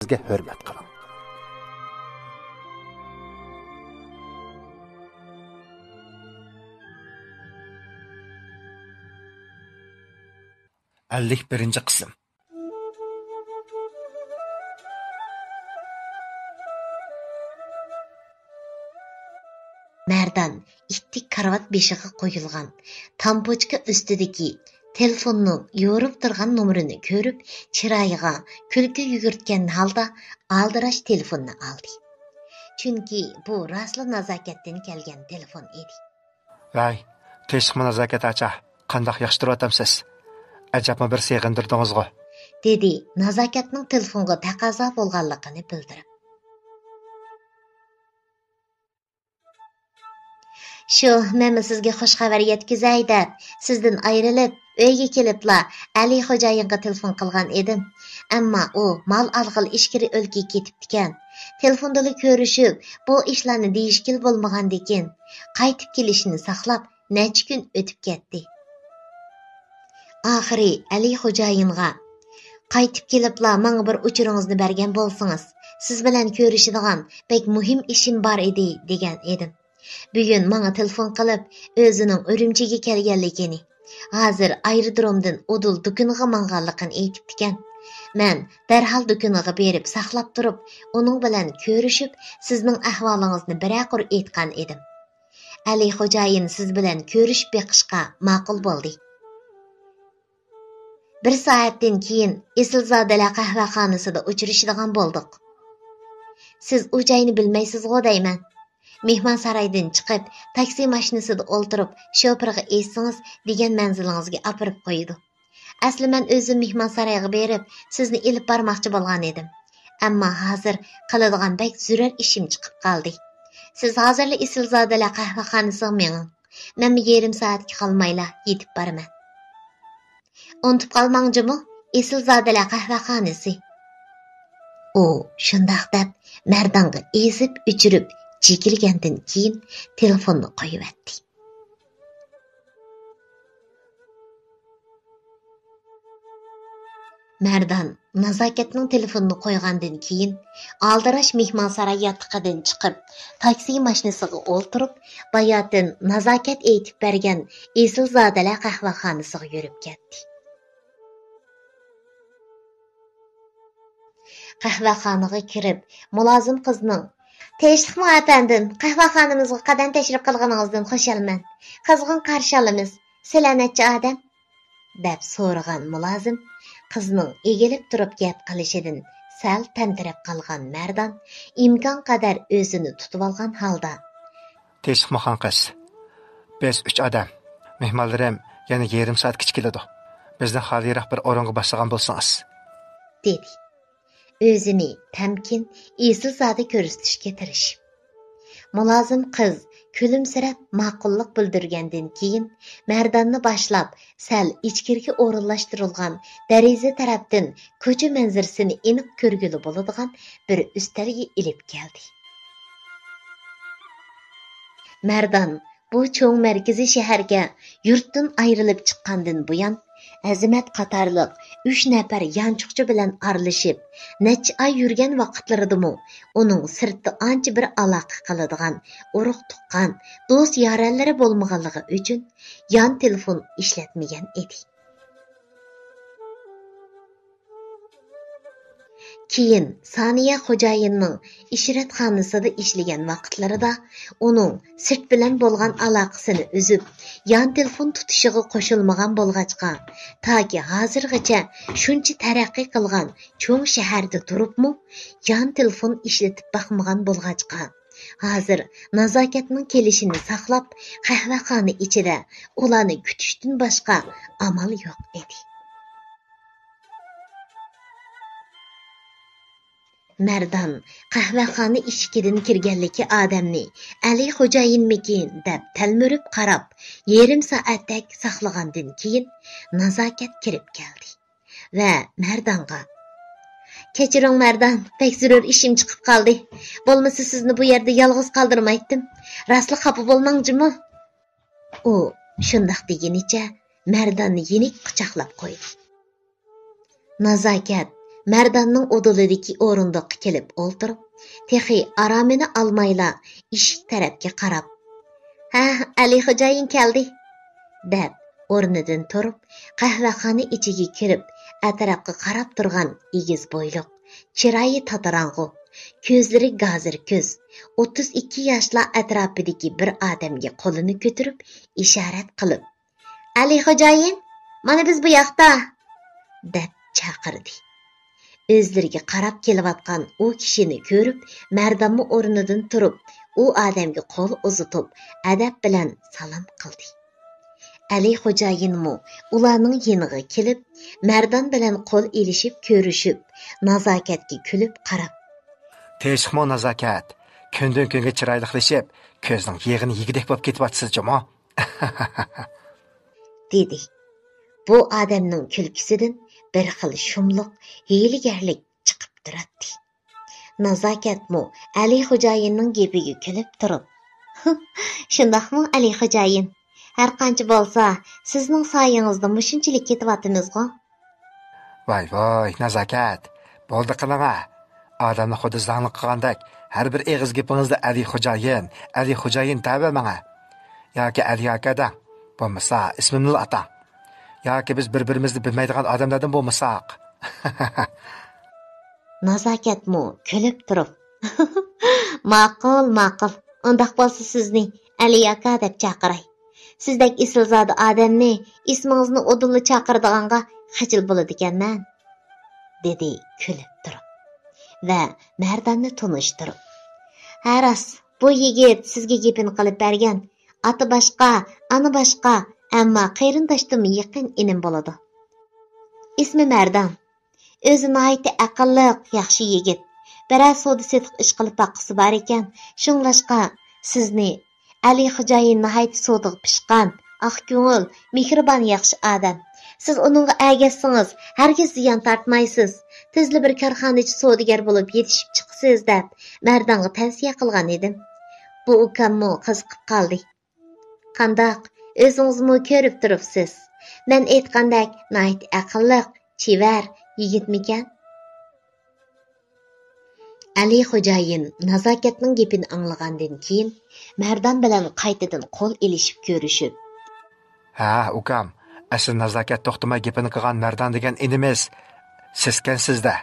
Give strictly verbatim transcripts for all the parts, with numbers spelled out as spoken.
بىزگە ھۆرمەت قىلىڭ. ئەللىك بىرىنچى قىسىم. مەردان ئىتتىك كارىۋات بېشىغا قويۇلغان تامپۇچكا ئۈستىدىكى تېلېفوننىڭ يورۇپ تۇرغان نومۇرىنى كۆرۈپ، چىرايىغا كۈلكە يۈگۈرتكەن ھالدا ئالدىراش تېلېفوننى ئالدى. چۈنكى بۇ راستلا نازاكەتتىن كەلگەن تېلېفون ئىدى. ۋەي، تىنچلىقمۇ نازاكەت ئاچا؟ قانداق ياخشى تۇرۇۋاتامسىز؟ ئەجەبمۇ بىر سېغىندۇردىڭىزغۇ؟ دېدى نازاكەتنىڭ تېلېفونغا تەقەززا بولغانلىقىنى بىلدۈرۈپ. شۇ، مەنمۇ سىزگە خۇش خەۋەر يەتكۈزەي دەپ، سىزدىن ئايرىلىپ، ئۆيگە كېلىپلا ئەلى خوجايىنغا تېلېفون قىلغان ئىدىم. ئەمما ئۇ مال ئالغىلى ئىچكىرى ئۆلكىگە كېتىپتىكەن. تېلېفوندىلا كۆرۈشۈپ، بۇ ئىشلارنى دېيىشكىلى بولمىغاندىكىن، قايتىپ كېلىشىنى ساقلاپ، نەچچە كۈن ئۆتۈپ كەتتى. ئاخىرى ئەلى خوجايىنغا، «قايتىپ كېلىپلا ماڭا بىر ئۇچۇرىڭىزنى بەرگەن بولسىڭىز، سىز بىلەن كۆرۈشىدىغان بەك مۇھىم ئىشىم بار ئىدى» دېگەن ئىدىم. بۈگۈن ماڭا تېلېفون قىلىپ، ئۆزىنىڭ ئۈرۈمچىگە كەلگەنلىكىنى، ھازىر ئايرودرومدىن ئۇدۇل دۇكىنىغا ماڭغانلىقىنى ئېيتىپتىكەن. مەن دەرھال دۇكىنىغا بېرىپ ساقلاپ تۇرۇپ، ئۇنىڭ بىلەن كۆرۈشۈپ، سىزنىڭ ئەھۋالىڭىزنى بىرەر قۇر ئېيتقان ئىدىم. ئەلى خوجايىن سىز بىلەن كۆرۈشۈپ بېقىشقا ماقۇل بولدى. بىر سائەتتىن كېيىن ئېسىلزادىلەر قەھۋەخانىسىدا ئۇچرىشىدىغان بولدۇق. سىز ئۇ جاينى بىلمەيسىزغۇ دەيمەن. مېھمانسارايدىن چىقىپ، تاكسى ماشىنىسىدا ئولتۇرۇپ، شوپۇرغا ئېيتسىڭىز، دېگەن مەنزىلىڭىزگە ئاپىرىپ قويىدۇ. ئەسلى مەن ئۆزۈم مېھمانسارايغا بېرىپ، سىزنى ئېلىپ بارماقچى بولغان ئىدىم. ئەمما ھازىر قىلىدىغان بەك زۆرۈر ئىشىم چىقىپ قالدى. سىز ھازىرلا ئېسىلزادىلەر قەھۋەخانىسىغا مېڭىڭ. مەنمۇ يېرىم سائەتكە قالمايلا يېتىپ بارىمەن. ئۇنتۇپ قالماڭ جۇمۇ، ئېسىلزادىلەر قەھۋەخانىسى. ئۇ شۇنداق دەپ، مەردانغا ئېزىپ ئۆچۈرۈپ جېكىلىگەندىن كېيىن تېلېفوننى قويۇۋەتتى. مەردان نازاكەتنىڭ تېلېفونىنى قويغاندىن كېيىن، ئالدىراش مېھمانساراي ياتىقىدىن چىقىپ، تاكسى ماشىنىسىغا ئولتۇرۇپ، باياتىن نازاكەت ئېيتىپ بەرگەن ئېسىلزادىلەر قەھۋەخانىسىغا يۈرۈپ كەتتى. قەھۋەخانىغا كىرىپ، مۇلازىم قىزنىڭ، «تىنچلىقمۇ ئەپەندىم، قەھۋەخانىمىزغا قەدەم تەشرىپ قىلغىنىڭىزدىن خۇشالمەن. قىزغىن قارشى ئالىمىز. سىلەر نەچچە ئادەم؟» دەپ سورىغان مۇلازىم قىزنىڭ ئېگىلىپ تۇرۇپ گەپ قىلىشىدىن سەل تەمتىرەپ قالغان مەردان ئىمكانقەدەر ئۆزىنى تۇتۇۋالغان ھالدا، «تىنچلىقمۇ خانقىز؟ بىز ئۈچ ئادەم. مېھمانلىرىم يەنە يېرىم سائەتكىچە كېلىدۇ. بىزنى خالىيراق بىر ئورۇنغا باشلىغان بولسىڭىز.» دېدى. ئۆزىنى تەمكىن، ئېسىلزادە كۆرسىتىشكە تىرىشىپ. مۇلازىم قىز كۈلۈمسىرەپ ماقۇللۇق بىلدۈرگەندىن كېيىن، مەرداننى باشلاپ، سەل ئىچكىرىگە ئورۇنلاشتۇرۇلغان دېرىزە تەرەپتىن كوچا مەنزىرىسىنى ئېنىق كۆرگىلى بولىدىغان بىر ئۈستەلگە ئېلىپ كەلدى. مەردان بۇ چوڭ مەركىزىي شەھەرگە يۇرتتىن ئايرىلىپ چىققاندىن بۇيان، ئەزىمەت قاتارلىق ئۈچ نەپەر يانچۇقچى بىلەن ئارىلىشىپ، نەچچە ئاي يۈرگەن ۋاقىتلىرىدىمۇ ئۇنىڭ سىرتتا ئانچە بىر ئالاقە قىلىدىغان ئۇرۇق-تۇغقان، دوست-يارەنلىرى بولمىغانلىقى ئۈچۈن يان تېلېفون ئىشلەتمىگەن ئىدى. كېيىن سانىيە خوجايىننىڭ ئىشرەتخانىسىدا ئىشلىگەن ۋاقىتلىرىدا ئۇنىڭ سىرت بىلەن بولغان ئالاقىسىنى ئۈزۈپ، يان تېلېفون تۇتۇشىغا قوشۇلمىغان بولغاچقا، تاكى ھازىرغىچە شۇنچە تەرەققىي قىلغان چوڭ شەھەردە تۇرۇپمۇ يان تېلېفون ئىشلىتىپ باقمىغان بولغاچقا، ھازىر نازاكەتنىڭ كېلىشىنى ساقلاپ، قەھۋەخانا ئىچىدە ئۇلارنى كۈتۈشتىن باشقا ئامال يوق ئىدى. مەردان قەھۋەخانا ئىشىكىدىن كىرگەنلىكى ئادەمنى ئەلى خوجايىنمىكىن دەپ تەلمۈرۈپ قاراپ، يېرىم سائەتتەك ساقلىغاندىن كېيىن نازاكەت كىرىپ كەلدى ۋە مەردانغا، «كەچۈرۈڭ مەردان، بەك زۆرۈر ئىشىم چىقىپ قالدى. بولمىسا سىزنى بۇ يەردە يالغۇز قالدۇرمايتتىم. راستلا خاپا بولماڭ جۇمۇ.» ئۇ شۇنداق دېگىنىچە مەرداننى يېنىك قۇچاقلاپ قويدى. نازاكەت مەرداننىڭ ئۇدۇلىدىكى ئورۇندۇققا كېلىپ ئولتۇرۇپ، تېخى ئارامىنى ئالمايلا ئىشىك تەرەپكە قاراپ، «ھە، ئەلى خوجايىن كەلدى!» دەپ، ئورنىدىن تۇرۇپ، قەھۋەخانا ئىچىگە كىرىپ، ئەتراپقا قاراپ تۇرغان ئېگىز بويلۇق، چىرايى تاتىراڭغۇ، كۆزلىرى گازىر كۆز، ئوتتۇز ئىككى ياشلار ئەتراپىدىكى بىر ئادەمگە قولىنى كۆتۈرۈپ، ئىشارەت قىلىپ، «ئەلى خوجايىن، مانا بىز بۇ ياقتا!» دەپ چاقىردى. ئۆزلىرىگە قاراپ كېلىۋاتقان ئۇ كىشىنى كۆرۈپ، مەردانمۇ ئورنىدىن تۇرۇپ، ئۇ ئادەمگە قول ئۇزىتىپ، ئەدەپ بىلەن سالام قىلدى. ئەلى خوجايىنمۇ ئۇلارنىڭ يېنىغا كېلىپ، مەردان بىلەن قول ئېلىشىپ كۆرۈشۈپ، نازاكەتكە كۈلۈپ قاراپ، «تىنچلىقمۇ نازاكەت؟ كۈندىن كۈنگە چىرايلىقلىشىپ، كۆزنىڭ يېغىنى يېگۈدەك بولۇپ كېتىۋاتىسىز جۇمۇ.» دېدى. بۇ ئادەمنىڭ كۈلكىسىدىن بىر خىل شۇملۇق، ھىيلىگەرلىك چىقىپ تۇراتتى. نازاكەتمۇ ئەلى خوجايىننىڭ گېپىگە كۈلۈپ تۇرۇپ، «شۇنداقمۇ، ئەلى خوجايىن؟ ھەرقانچە بولسا، سىزنىڭ سايىڭىزدا مۇشۇنچىلىك كېتىۋاتىمىزغۇ.» «ۋاي، ۋاي، نازاكەت، بولدى قىلىڭە. ئادەمنى خۇددى زاڭلىق قىلغاندەك، ھەر بىر ئېغىز گېپىڭىزدە ئەلى خوجايىن، ئەلى خوجايىن دەۋەرمەڭە. ياكى ئەلى ئاكا دەڭ، بولمىسا ئىسمىمنىلا ئاتاڭ. ياكى بىز بىر-بىرىمىزنى بىلمەيدىغان ئادەملەردىن بولمىساق.» نازاكەتمۇ كۈلۈپ تۇرۇپ، «ماقۇل، ماقۇل. ئۇنداق بولسا سىزنى ئەلى ئاكا دەپ چاقىراي. سىزدەك ئېسىلزادە ئادەمنى ئىسمىڭىزنى ئۇدۇللا چاقىرىدىغانغا خىجىل بولىدىكەنمەن.» دېدى كۈلۈپ تۇرۇپ ۋە مەرداننى تونۇشتۇرۇپ. «ھە راست، بۇ يىگىت سىزگە گېپىنى قىلىپ بەرگەن. ئاتا باشقا، ئانا باشقا، ئەمما قېرىنداشتىنمۇ يېقىن ئىنىم بولىدۇ. ئىسمى مەردان. ئۆزى ناھايىتى ئەقىللىق، ياخشى يىگىت. بىرەر سودا سېتىق ئىش قىلىپ باققۇسى بار ئىكەن. شۇڭلاشقا سىزنى ئەلى خوجايىن ناھايىتى سودىغا پىشقان، ئاق كۆڭۈل، مېھرىبان، ياخشى ئادەم. سىز ئۇنىڭغا ئەگەشسىڭىز، ھەرگىز زىيان تارتمايسىز. تېزلا بىر كارخانىچى سودىگەر بولۇپ يېتىشىپ چىقىسىز» دەپ مەردانغا تەۋسىيە قىلغان ئىدىم. بۇ ئۇكاممۇ قىزىقىپ قالدى. «قانداق، ئۆزىڭىزمۇ كۆرۈپ تۇرۇپسىز. مەن ئېيتقاندەك ناھايىتى ئەقىللىق، چېۋەر يىگىتمىكەن؟» ئەلى خوجايىن نازاكەتنىڭ گېپىنى ئاڭلىغاندىن كېيىن، مەردان بىلەن قايتىدىن قول ئېلىشىپ كۆرۈشۈپ، «ھە، ئۇكام، ئەسلى نازاكەت توختىماي گېپىنى قىلغان مەردان دېگەن ئىنىمىز سىزكەنسىز-دە.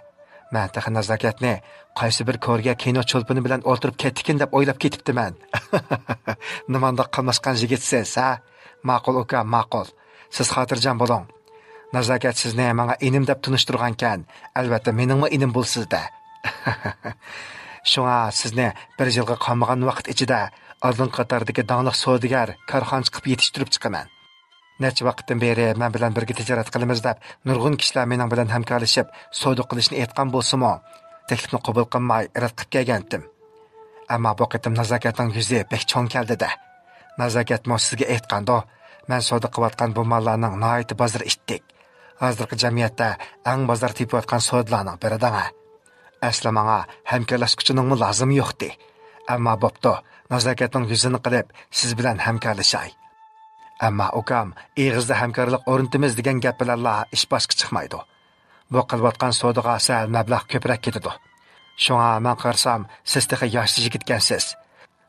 مەن تېخى نازاكەتنى قايسى بىر كورىگە كىنو چولپىنى بىلەن ئولتۇرۇپ كەتتىكىن دەپ ئويلاپ كېتىپتىمەن. نېمانداق قاملاشقان يىگىتسىز، ھە؟ ماقۇل، ئۇكام، ماقۇل. سىز خاتىرجەم بولۇڭ. نازاكەت سىزنى ماڭا ئىنىم دەپ تونۇشتۇرغانكەن، ئەلۋەتتە، مېنىڭمۇ ئىنىم بولىسىز-دە. شۇڭا سىزنى بىر يىلغا قالمىغان ۋاقىت ئىچىدە ئالدىنقى قاتاردىكى داڭلىق سودىگەر، كارخانىچى قىلىپ يېتىشتۈرۈپ چىقىمەن. نەچچە ۋاقىتتىن بېرى مەن بىلەن بىرگە تىجارەت قىلىمىز دەپ نۇرغۇن كىشىلەر مېنىڭ بىلەن ھەمكارلىشىپ سودا قىلىشنى ئېيتقان بولسىمۇ، تەكلىپنى قوبۇل قىلماي رەت قىلىپ كەلگەنتىم. ئەمما بۇ قېتىم نازاكەتنىڭ يۈزى بەك چوڭ كەلدى-دە. نازاكەتمۇ سىزگە ئېيتقاندۇ، مەن سودا قىلىۋاتقان بۇ ماللارنىڭ ناھايىتى بازىرى ئىتتىك. ھازىرقى جەمئىيەتتە ئەڭ بازار تېپىۋاتقان سودىلارنىڭ بىرى دەڭە. ئەسلى ماڭا ھەمكارلاشقۇچىنىڭمۇ لازىمى يوقتى. ئەمما بوپتۇ، نازاكەتنىڭ يۈزىنى قىلىپ سىز بىلەن ھەمكارلىشاي. ئەمما ئۇكام، ئېغىزدا ھەمكارلىق ئورنىتىمىز دېگەن گەپ بىلەنلا ئىش باشقا چىقمايدۇ. بۇ قىلىۋاتقان سودىغا سەل مەبلەغ كۆپرەك كېتىدۇ. شۇڭا مەن قارىسام، سىز تېخى ياش يىگىتكەنسىز.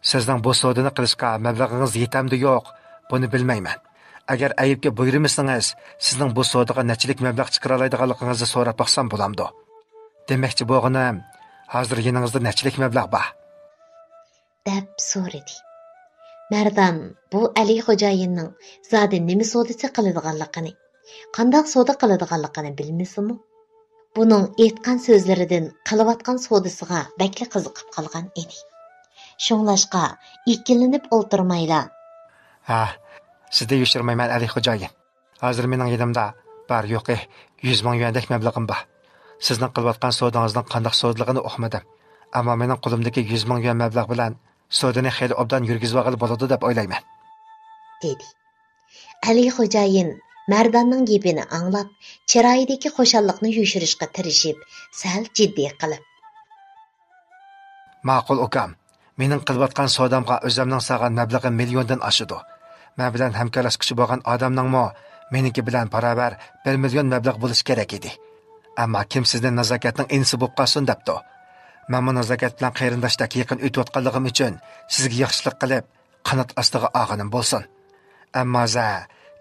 سىزنىڭ بۇ سودىنى قىلىشقا مەبلىغىڭىز يېتەمدۇ يوق، بۇنى بىلمەيمەن. ئەگەر ئەيىبكە بۇيرۇمىسىڭىز، سىزنىڭ بۇ سودىغا نەچچىلىك مەبلەغ چىقىرالايدىغانلىقىڭىزنى سوراپ باقسام بولامدۇ؟ دېمەكچى بولغىنىم، ھازىر يېنىڭىزدا نەچچىلىك مەبلەغ بار؟ دەپ سورىدى. مەردان بۇ ئەلى خوجايىننىڭ زادى نېمە سودىسى قىلىدىغانلىقىنى، قانداق سودا قىلىدىغانلىقىنى بىلمىسىمۇ، بۇنىڭ ئېيتقان سۆزلىرىدىن قىلىۋاتقان سودىسىغا بەكلا قىزىقىپ قالغان ئىدى. شۇڭلاشقا ئىككىلىنىپ ئولتۇرمايلا، ھە، سىزدىن يوشۇرمايمەن، ئەلى خوجايىن. ھازىر مېنىڭ يېنىمدا بار يوقى يۈز مىڭ يۈەندەك مەبلىغىم بار. سىزنىڭ قىلىۋاتقان سودىڭىزنىڭ قانداق سودىلىقىنى ئۇقمىدىم. ئەمما مېنىڭ قولۇمدىكى يۈز مىڭ يۈەن مەبلەغ بىلەن سودىنى خېلى ئوبدان يۈرگۈزۈۋالغىلى بولىدۇ دەپ ئويلايمەن، دېدى. ئەلى خوجايىن مەرداننىڭ گېپىنى ئاڭلاپ، چىرايىدىكى خۇشاللىقنى يوشۇرۇشقا تىرىشىپ، سەل جىددىي قىلىپ، ماقۇل ئۇكام، مېنىڭ قىلىۋاتقان سودامغا ئۆزۈمنىڭ سالغان مەبلىغىم مىليوندىن ئاشىدۇ. مەن بىلەن ھەمكارلاشقۇچى بولغان ئادەمنىڭمۇ مېنىڭكى بىلەن باراۋەر بىر مىليون مەبلەغ بولۇشى كېرەك ئىدى. ئەمما كىم سىزنى نازاكەتنىڭ ئىنىسى بولۇپ قالسۇن دەپتۇ؟ مەنمۇ نازاكەت بىلەن قېرىنداشتەك يېقىن ئۆتۈۋاتقانلىقىم ئۈچۈن سىزگە ياخشىلىق قىلىپ، قانات ئاستىغا ئالغىنىم بولسۇن. ئەمما زە،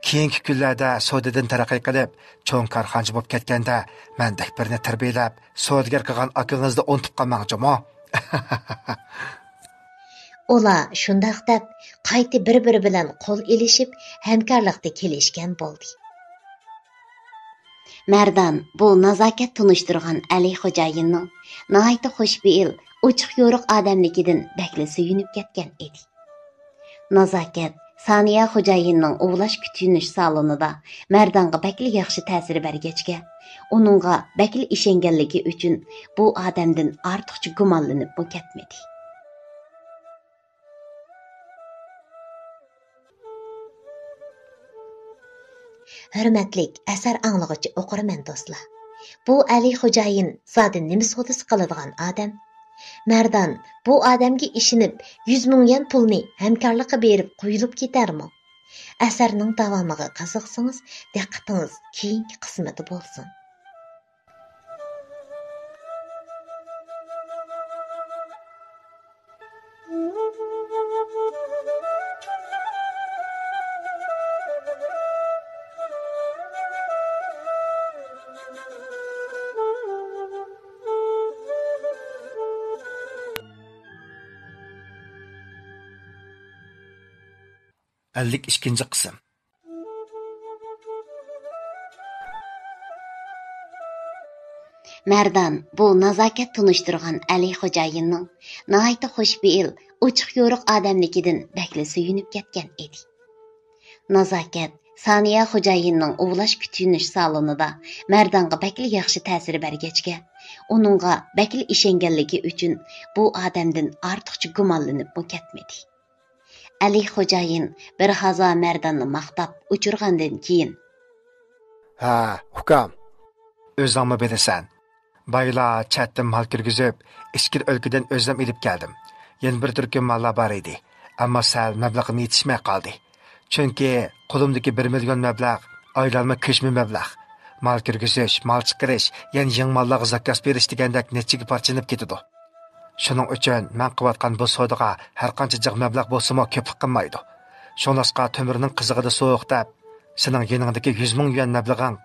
كېيىنكى كۈنلەردە سودىدىن تەرەققىي قىلىپ، چوڭ كارخانىچى بولۇپ كەتكەندە، مەندەك بىرنى تەربىيەلەپ، سودىگەر قىلغان ئاكىڭىزنى ئۇنتۇپ قالماڭچۇمۇ؟ ئۇلار شۇنداق دەپ، قايتا بىر-بىرى بىلەن قول ئېلىشىپ، ھەمكارلىقتا كېلىشكەن بولدى. مەردان بۇ نازاكەت تونۇشتۇرغان ئەلى خوجايىننىڭ ناھايىتى خۇشپېئىل، ئوچۇق-يورۇق ئادەملىكىدىن بەكلا سۆيۈنۈپ كەتكەن ئىدى. نازاكەت سانىيە خوجايىننىڭ ئۇۋۇلاش-كۈتۈنۈش سالونىدا مەردانغا بەكلا ياخشى تەسىر بەرگەچكە، ئۇنىڭغا بەكلا ئىشەنگەنلىكى ئۈچۈن بۇ ئادەمدىن ئارتۇقچە گۇمانلىنىپمۇ كەتمىدى. ھۆرمەتلىك ئەسەر ئاڭلىغۇچى ئوقۇرمەن دوستلار! بۇ ئەلى خوجايىن زادى نېمە سودىسى قىلىدىغان ئادەم؟ مەردان بۇ ئادەمگە ئىشىنىپ، يۈز مىڭ يۈەن پۇلنى ھەمكارلىققا بېرىپ قويۇلۇپ كېتەرمۇ؟ ئەسەرنىڭ داۋامىغا قىزىقسىڭىز، دىققىتىڭىز كېيىنكى قىسمىدا بولسۇن. ئەللىك ئىككىنچى قىسىم. مەردان بۇ نازاكەت تونۇشتۇرغان ئەلى خوجايىننىڭ ناھايىتى خۇشپېئىل، ئوچۇق-يورۇق ئادەملىكىدىن بەكلا سۆيۈنۈپ كەتكەن ئىدى. نازاكەت سانىيە خوجايىننىڭ ئۇۋۇلاش-كۈتۈنۈش سالونىدا مەردانغا بەكلا ياخشى تەسىر بەرگەچكە، ئۇنىڭغا بەكلا ئىشەنگەنلىكى ئۈچۈن بۇ ئادەمدىن ئارتۇقچە گۇمانلىنىپمۇ كەتمىدى. ئەلى خوجايىن بىر ھازا مەرداننى ماختاپ ئۇچۇرغاندىن كېيىن، ھە، ئۇكام. ئۆزۈڭمۇ بىلىسەن. بايلا چەتتىن مال كىرگۈزۈپ، ئىچكىرى ئۆلكىدىن ئۆزۈم ئېلىپ كەلدىم. يەنە بىر تۈركۈم ماللار بار ئىدى. ئەمما سەل مەبلىغىم يېتىشمەي قالدى. چۈنكى قولۇمدىكى بىر مىليون مەبلەغ ئايلانما كۆچمە مەبلەغ. مال كىرگۈزۈش، مال چىقىرىش، يەنە يېڭى ماللارغا زاكاز بېرىش دېگەندەك نەچچىگە پارچىلىنىپ كېتىدۇ. شۇنىڭ ئۈچۈن مەن قىلىۋاتقان بۇ سودىغا ھەرقانچە جىق مەبلەغ بولسىمۇ كۆپلۈك قىلمايدۇ. شۇڭلاشقا تۆمۈرنىڭ قىزىقىدا سوغۇق دەپ، سېنىڭ يېنىڭدىكى يۈز مىڭ يۈەن مەبلىغىڭ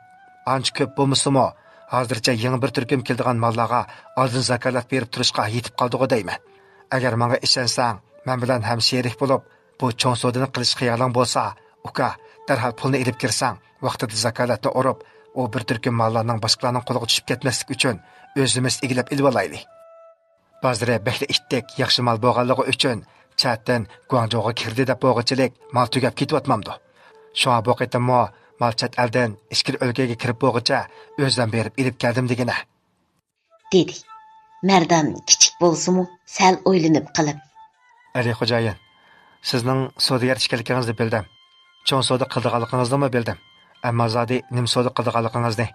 ئانچە كۆپ بولمىسىمۇ، ھازىرچە يېڭى بىر تۈركۈم كېلىدىغان ماللارغا ئالدىن زاكالەت بېرىپ تۇرۇشقا يېتىپ قالدىغۇ دەيمەن. ئەگەر ماڭا ئىشەنسەڭ، مەن بىلەن ھەم شېرىك بولۇپ، بۇ چوڭ سودىنى قىلىش خىيالىڭ بولسا، ئۇكا، دەرھال پۇلنى ئېلىپ كىرسەڭ، ۋاقتىدا زاكالەتنى ئۇرۇپ، ئۇ بىر تۈركۈم ماللارنىڭ باشقىلارنىڭ قولىغا چۈشۈپ كەتمەسلىكى ئۈچۈن ئۆزىمىز ئىگىلەپ ئېلىۋالايلى. بازىرى بەكلا ئىتتىك، ياخشى مال بولغانلىقى ئۈچۈن چەتتىن گۇاڭجۇغا كىردى دەپ بولغۇچىلىك مال تۈگەپ كېتىۋاتمامدۇ؟ شۇڭا بۇ قېتىممۇ مال چەت ئەلدىن ئىچكىرى ئۆلكىگە كىرىپ بولغۇچە ئۆزۈم بېرىپ ئېلىپ كەلدىم دېگىنە. دېدى. مەردان كىچىك بولسىمۇ، سەل ئويلىنىپ قېلىپ. ئەلى خوجايىن، سىزنىڭ سودىگەر ئىكەنلىكىڭىزنى بىلدىم. چوڭ سودا قىلىدىغانلىقىڭىزنىمۇ بىلدىم. ئەمما زادى نېمە سودا قىلىدىغانلىقىڭىزنى،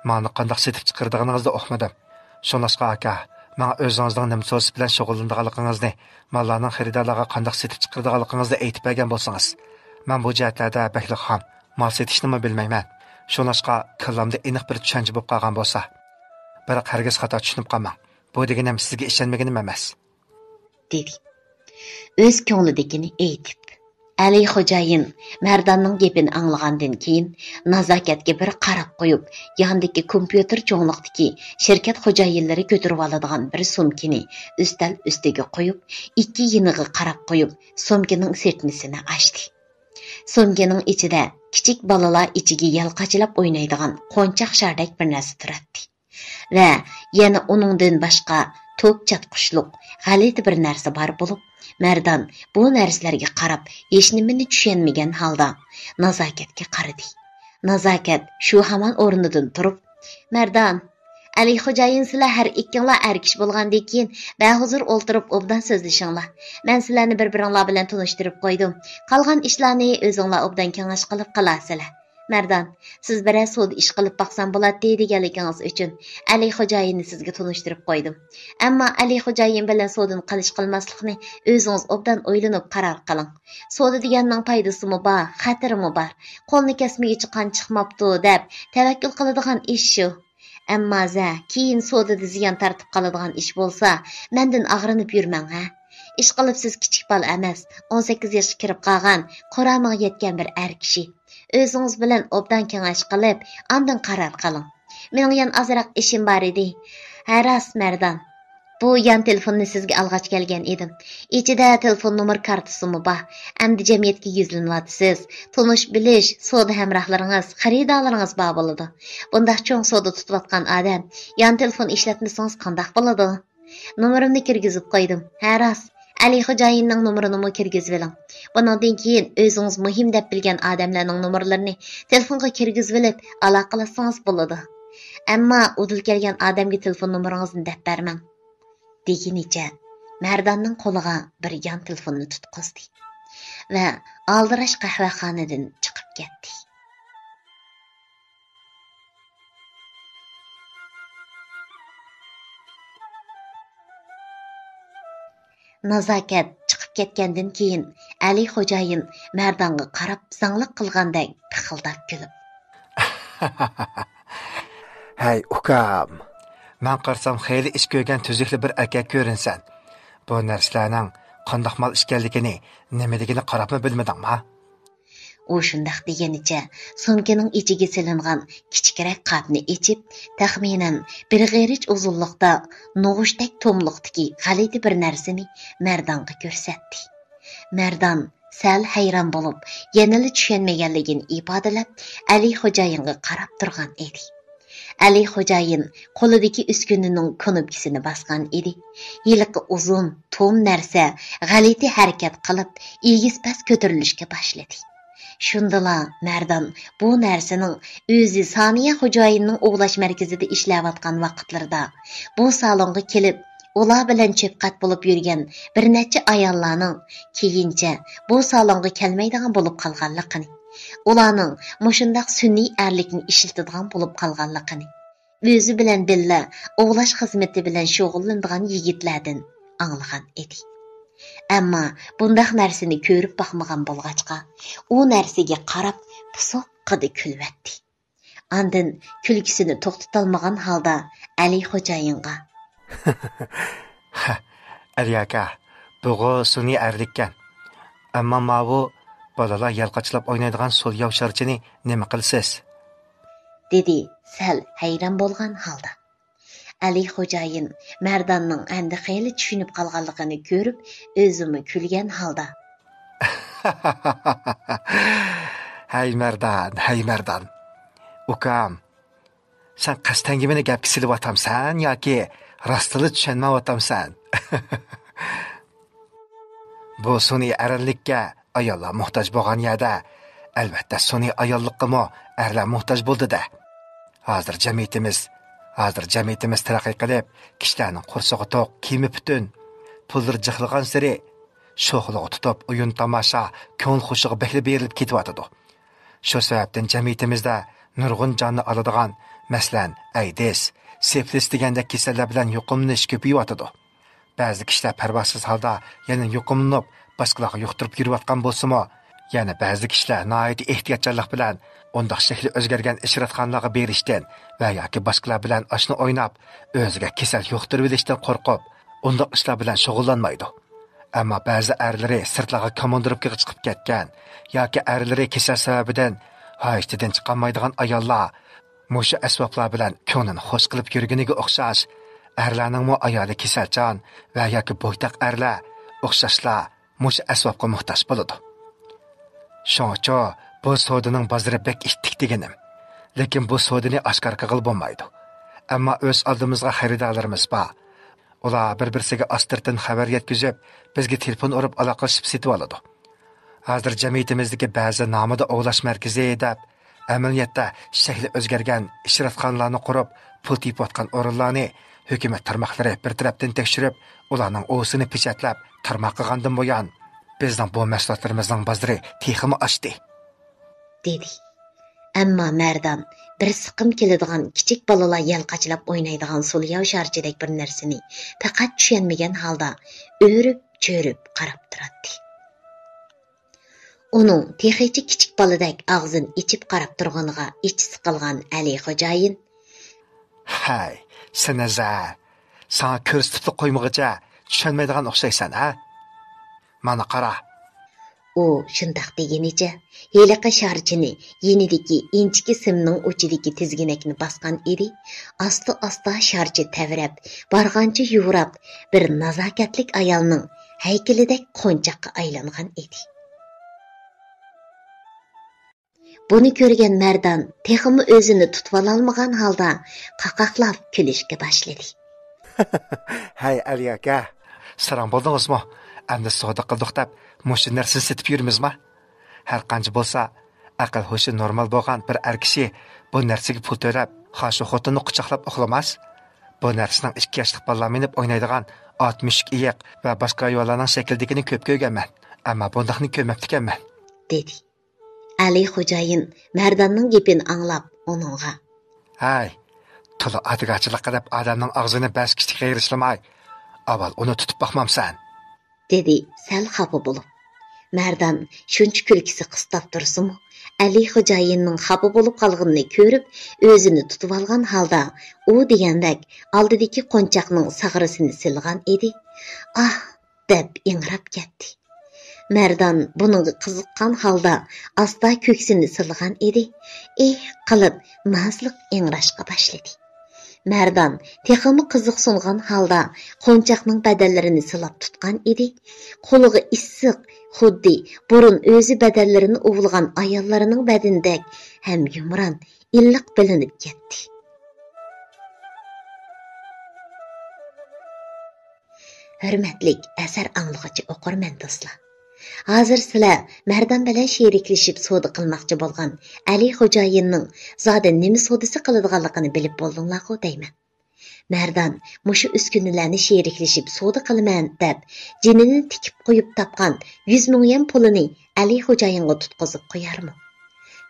مالنى قانداق سېتىپ چىقىرىدىغىنىڭىزنى ئۇقمىدىم. شۇڭلاشقا ئاكا، ماڭا ئۆزىڭىزنىڭ نېمە سودىسى بىلەن شۇغۇللىنىدىغانلىقىڭىزنى، ماللارنىڭ خېرىدارلارغا قانداق سېتىپ چىقىرىدىغانلىقىڭىزنى ئېيتىپ بەرگەن بولسىڭىز، مەن بۇ جەھەتلەردە بەكلا خام، مال سېتىشنىمۇ بىلمەيمەن. شۇڭلاشقا كاللامدا ئېنىق بىر چۈشەنچە بولۇپ قالغان بولسا. بىراق ھەرگىز خاتا چۈشىنىپ قالماڭ. بۇ دېگىنىم سىزگە ئىشەنمىگىنىم ئەمەس. دېدى. ئۆز كۆڭلىدىكىنى ئېيتىپ. ئەلى خوجايىن مەرداننىڭ گېپىنى ئاڭلىغاندىن كېيىن، نازاكەتكە بىر قاراپ قويۇپ، ياندىكى كومپيۇتېر چوڭلۇقتىكى شىركەت خوجايىنلىرى كۆتۈرۈۋالىدىغان بىر سومكىنى ئۈستەل ئۈستىگە قويۇپ، ئىككى يېنىغا قاراپ قويۇپ، سومكىنىڭ سىرتمىسىنى ئاچتى. سومكىنىڭ ئىچىدە كىچىك بالىلار ئىچىگە يەل قاچىلاپ ئوينايدىغان قونچاق شاردەك بىر نەرسە تۇراتتى. ۋە يەنە ئۇنىڭدىن باشقا توپ چاتقۇچلۇق غەلىتە بىر نەرسە بار بولۇپ، مەردان بۇ نەرسىلەرگە قاراپ ھېچنېمىنى چۈشەنمىگەن ھالدا نازاكەتكە قارىدى. نازاكەت شۇ ھامان ئورنىدىن تۇرۇپ، مەردان، ئەلى خوجايىن، سىلەر ھەر ئىككىڭلار ئەر كىشى بولغاندىن كېيىن بەھۇزۇر ئولتۇرۇپ ئوبدان سۆزلىشىڭلار. مەن سىلەرنى بىر-بىرىڭلار بىلەن تونۇشتۇرۇپ قويدۇم. قالغان ئىشلارنى ئۆزۈڭلار ئوبدان كېڭەش قىلىپ قىلارسىلەر. مەردان، سىز بىرەر سودا ئىش قىلىپ باقسام بولاتتى دېگەنلىكىڭىز ئۈچۈن ئەلى خوجايىننى سىزگە تونۇشتۇرۇپ قويدۇم. ئەمما ئەلى خوجايىن بىلەن سودىنى قىلىش-قىلماسلىقنى ئۆزىڭىز ئوبدان ئويلىنىپ قارار قىلىڭ. سودا دېگەننىڭ پايدىسىمۇ بار، خەتىرىمۇ بار. قولنى كەسمىگىچە قان چىقماپتۇ دەپ تەۋەككۈل قىلىدىغان ئىش شۇ. ئەمما زە، كېيىن سودىدا زىيان تارتىپ قالىدىغان ئىش بولسا، مەندىن ئاغرىنىپ يۈرمەڭ ھە. ئىشقىلىپ سىز كىچىك بالا ئەمەس، ئون سەككىز ياشقا كىرىپ قالغان، قۇرامىغا يەتكەن بىر ئەر كىشى. ئۆزىڭىز بىلەن ئوبدان كېڭەش قىلىپ، ئاندىن قارار قىلىڭ. مېنىڭ يەنە ئازراق ئىشىم بار ئىدى. ھە راست، مەردان. بۇ يان تېلېفوننى سىزگە ئالغاچ كەلگەن ئىدىم. ئىچىدە تېلېفون نومۇر كارتىسىمۇ بار. ئەمدى جەمئىيەتكە يۈزلىنىۋاتىسىز. تونۇش بىلىش، سودا ھەمراھلىرىڭىز، خېرىدارلىرىڭىز بار بولىدۇ. بۇنداق چوڭ سودا تۇتۇۋاتقان ئادەم يان تېلېفون ئىشلەتمىسىڭىز قانداق بولىدۇ؟ نومۇرۇمنى كىرگۈزۈپ قويدۇم. ھە راست، ئەلى خوجايىننىڭ نومۇرىنىمۇ كىرگۈزۈۋېلىڭ. بۇنىڭدىن كېيىن ئۆزىڭىز مۇھىم دەپ بىلگەن ئادەملەرنىڭ نومۇرلىرىنى تېلېفونغا كىرگۈزۈۋېلىپ ئالاقىلاشسىڭىز بولىدۇ. ئەمما ئۇدۇل كەلگەن ئادەمگە تېلېفون نومۇرىڭىزنى دەپ بەرمەڭ. دېگىنىچە مەرداننىڭ قولىغا بىر يان تېلېفوننى تۇتقۇزدى ۋە ئالدىراش قەھۋەخانىدىن چىقىپ كەتتى. نازاكەت چىقىپ كەتكەندىن كېيىن، ئەلى خوجايىن مەردانغا قاراپ زاڭلىق قىلغاندەك پىخىلداپ كۈلۈپ، ھەي ئۇكام، مەن قارىسام خېلى ئىش كۆرگەن تۈزۈكلۈك بىر ئەركەك كۆرۈنىسەن. بۇ نەرسىلەرنىڭ قانداق مال ئىكەنلىكىنى، نېمىلىكىنى قاراپمۇ بىلمىدىڭما؟ ئۇ شۇنداق دېگىنىچە سومكىنىڭ ئىچىگە سېلىنغان كىچىكرەك قاپنى ئېچىپ، تەخمىنەن بىر غېرىچ ئۇزۇنلۇقتا نوغۇچتەك توملۇقتىكى غەلىتە بىر نەرسىنى مەردانغا كۆرسەتتى. مەردان سەل ھەيران بولۇپ، يەنىلا چۈشەنمىگەنلىكىنى ئىپادىلەپ، ئەلى خوجايىنغا قاراپ تۇرغان ئىدى. ئەلى خوجايىن قولىدىكى ئۈسكۈنىنىڭ كۇنۇپكىسىنى باسقان ئىدى. ھېلىقى ئۇزۇن توم نەرسە غەلىتە ھەرىكەت قىلىپ، ئېگىز-پەس كۆتۈرۈلۈشكە باشلىدى. شۇندىلا مەردان بۇ نەرسىنىڭ ئۆزى سانىيە خوجايىننىڭ ئوۋلاش مەركىزىدە ئىشلەۋاتقان ۋاقىتلىرىدا بۇ سالونغا كېلىپ، ئۇلار بىلەن چۆپقەت بولۇپ يۈرگەن بىر نەچچە ئاياللارنىڭ كېيىنچە بۇ سالونغا كەلمەيدىغان بولۇپ قالغانلىقىنى، ئۇلارنىڭ مۇشۇنداق سۈنئىي ئەرلىكنى ئىشلىتىدىغان بولۇپ قالغانلىقىنى، ئۆزى بىلەن بىللە ئوۋلاش خىزمىتى بىلەن شۇغۇللىنىدىغان يىگىتلەردىن ئاڭلىغان ئىدى. ئەمما بۇنداق نەرسىنى كۆرۈپ باقمىغان بولغاچقا، ئۇ نەرسىگە قاراپ پۇسۇققىدە كۈلۈۋەتتى. ئاندىن كۈلكىسىنى توختىتالمىغان ھالدا ئەلى خوجايىنغا، ئەلى ئاكا، بۇغۇ سۈنئىي ئەرلىككەن. ئەمما ماۋۇ بالىلار يالقاچلاپ ئوينايدىغان سول ياۋشارچىنى نېمە قىلىسىز؟ دېدى سەل ھەيران بولغان ھالدا. ئەلى خوجايىن مەرداننىڭ ئەمدى خېلى چۈشىنىپ قالغانلىقىنى كۆرۈپ، ئۆزىمۇ كۈلگەن ھالدا. ھەي مەردان، ھەي مەردان. ئۇكام، سەن قەستەنگە مېنى گەپكە سېلىۋاتامسەن ياكى راستلا چۈشەنمەيۋاتامسەن؟ بۇ سۈنئىي ئەرلىككە ئاياللار موھتاج بولغان يەردە، ئەلۋەتتە سۈنئىي ئاياللىققىمۇ ئەرلەر موھتاج بولىدۇ-دە. ھازىر جەمئىيىتىمىز، ھازىر جەمئىيىتىمىز تەرەققىي قىلىپ، كىشىلەرنىڭ قورسىقى توق، كىيىمى پۈتۈن، پۇللىرى جىقلىغانسېرى شوخلۇقى تۇتۇپ، ئويۇن تاماشا، كۆڭۈل خۇشىغا بەكلا بېرىلىپ كېتىۋاتىدۇ. شۇ سەۋەبتىن جەمئىيىتىمىزدە نۇرغۇن جاننى ئالىدىغان، مەسىلەن، ئەيدىز، سىفلىس دېگەندەك كېسەللەر بىلەن يۇقۇملىنىش كۆپىيىۋاتىدۇ. بەزى كىشىلەر پەرۋاسىز ھالدا يەنە يۇقۇملىنىپ، باشقىلارغا يۇقتۇرۇپ يۈرۈۋاتقان بولسىمۇ، يەنە بەزى كىشىلەر ناھايىتى ئېھتىياتچانلىق بىلەن ئۇنداق شەكلى ئۆزگەرگەن ئىشرەتخانىلارغا بېرىشتىن ۋە ياكى باشقىلار بىلەن ئاشنا ئويناپ، ئۆزىگە كېسەل يۇقتۇرۇۋېلىشتىن قورقۇپ، ئۇنداق ئىشلار بىلەن شۇغۇللانمايدۇ. ئەمما بەزى ئەرلىرى سىرتلارغا كوماندىروپكىغا چىقىپ كەتكەن ياكى ئەرلىرى كېسەل سەۋەبىدىن ھاجىتىدىن چىقالمايدىغان ئاياللار مۇشۇ ئەسۋابلار بىلەن كۆڭلىنى خۇش قىلىپ يۈرگىنىگە ئوخشاش، ئەرلەرنىڭمۇ ئايالى كېسەلچان ۋە ياكى بويتاق ئەرلەر ئوخشاشلا مۇشۇ ئەسۋابقا موھتاج بولىدۇ. شۇڭىچۇ بۇ سودىنىڭ بازىرى بەك ئىتتىك دېگىنىم. لېكىن بۇ سودىنى ئاشكارا قىلغىلى بولمايدۇ. ئەمما ئۆز ئالدىمىزغا خېرىدارلىرىمىز بار. ئۇلار بىر-بىرسىگە ئاستىرتىن خەۋەر يەتكۈزۈپ، بىزگە تېلېفون ئۇرۇپ ئالاقىلىشىپ سېتىۋالىدۇ. ھازىر جەمئىيىتىمىزدىكى بەزى نامىدا ئوۋلاش مەركىزى دەپ، ئەمەلىيەتتە شەكلى ئۆزگەرگەن ئىشرەتخانىلارنى قۇرۇپ، پۇل تېپىۋاتقان ئورۇنلارنى ھۆكۈمەت تارماقلىرى بىر تەرەپتىن تەكشۈرۈپ، ئۇلارنىڭ ئۇۋىسىنى پېچەتلەپ، تارماق قىلغاندىن بۇيان، بىزنىڭ بۇ مەھسۇلاتلىرىمىزنىڭ بازىرى تېخىمۇ ئاشتى. دېدى. ئەمما مەردان بىر سىقىم كېلىدىغان كىچىك بالىلار يەلقاچلاپ ئوينايدىغان سولياۋ شارچىدەك بىر نەرسىنى پەقەت چۈشەنمىگەن ھالدا ئۆرۈپ-چۆرۈپ قاراپ تۇراتتى. ئۇنىڭ تېخىچە كىچىك بالىدەك ئاغزىنى ئېچىپ قاراپ تۇرغىنىغا ئىچى سىقىلغان ئەلى خوجايىن، ھەي، سېنى زە، ساڭا كۆرسىتىپلا قويمىغۇچە چۈشەنمەيدىغان ئوخشايسەن، ھە؟ مانا قارا. ئۇ شۇنداق دېگىنىچە ھېلىقى شارچىنى يېنىدىكى ئىنچىكە سىمنىڭ ئۇچىدىكى تىزگىنەكنى باسقان ئىدى. ئاستا-ئاستا شارچە تەۋرەپ، بارغانچە يۇۋراپ، بىر نازاكەتلىك ئايالنىڭ ھەيكىلىدەك قونچاققا ئايلانغان ئىدى. بۇنى كۆرگەن مەردان تېخىمۇ ئۆزىنى تۇتۇۋالالمىغان ھالدا قاقاقلاپ كۈلۈشكە باشلىدى. ھەي، ئەلى ئاكا، ساراڭ بولدىڭىزمۇ؟ ئەمدى سودا قىلدۇق دەپ مۇشۇ نەرسىنى سېتىپ يۈرىمىزما؟ ھەر قانچە بولسا، ئەقىل ھوشى نورمال بولغان بىر ئەر كىشى بۇ نەرسىگە پۇل تۆلەپ، خاشۇ خوتۇننى قۇچاقلاپ ئۇخلىماس. بۇ نەرسىنىڭ ئىككى ياشلىق بالىلار مىنىپ ئوينايدىغان ئات مۈشۈك ئېيىق ۋە باشقا ھايۋانلارنىڭ شەكلىدىكىنى كۆپ كۆرگەنمەن، ئەمما بۇنداقنى كۆرمەپتىكەنمەن، دېدى. ئەلى خوجايىن مەرداننىڭ گېپىنى ئاڭلاپ ئۇنىڭغا، ھەي، تولا ئاتىگاچىلىق قىلىپ ئادەمنىڭ ئاغزىنى بەسكۈچىگە قېرىشلىماي، ئاۋۋال ئۇنى تۇتۇپ باقمامسەن؟ دېدى سەل خاپا بولۇپ. مەردان شۇنچە كۈلكىسى قىستاپ تۇرسىمۇ، ئەلى خوجايىننىڭ خاپا بولۇپ قالغىنىنى كۆرۈپ، ئۆزىنى تۇتۇۋالغان ھالدا ئۇ دېگەندەك ئالدىدىكى قونچاقنىڭ ساغرىسىنى سىلىغان ئىدى. ئاھ! دەپ ئىڭراپ كەتتى. مەردان بۇنىڭغا قىزىققان ھالدا ئاستا كۆكسىنى سىلىغان ئىدى. ئېھ قىلىپ نازلىق ئىڭراشقا باشلىدى. مەردان تېخىمۇ قىزىقسۇنغان ھالدا قونچاقنىڭ بەدەنلىرىنى سىلاپ تۇتقان ئىدى. قولىغا ئىسسىق، خۇددى بۇرۇن ئۆزى بەدەنلىرىنى ئۇۋۇلىغان ئاياللارنىڭ بەدىنىدەك ھەم يۇمران، ئىللىق بىلىنىپ كەتتى. ھۆرمەتلىك ئەسەر ئاڭلىغۇچى ئوقۇرمەن دوستلار! ھازىر سىلەر مەردان بىلەن شېرىكلىشىپ سودا قىلماقچى بولغان ئەلى خوجايىننىڭ زادى نېمە سودىسى قىلىدىغانلىقىنى بىلىپ بولدۇڭلارغۇ دەيمەن. مەردان مۇشۇ ئۈسكۈنىلەرنى شېرىكلىشىپ سودا قىلىمەن دەپ جېنىنى تىكىپ قويۇپ تاپقان يۈز مىڭ يۈەن پۇلىنى ئەلى خوجايىنغا تۇتقۇزۇپ قويارمۇ؟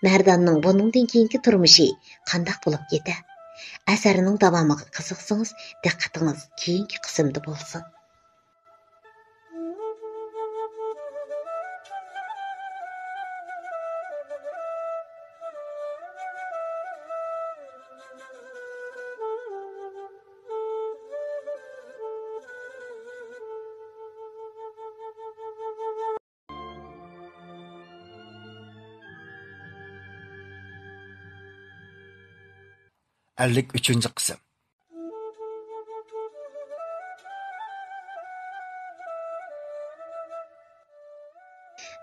مەرداننىڭ بۇنىڭدىن كېيىنكى تۇرمۇشى قانداق بولۇپ كېتەر؟ ئەسەرنىڭ داۋامىغا قىزىقسىڭىز، دىققىتىڭىز كېيىنكى قىسىمدا بولسۇن. ئەللىك ئۈچىنچى قىسىم.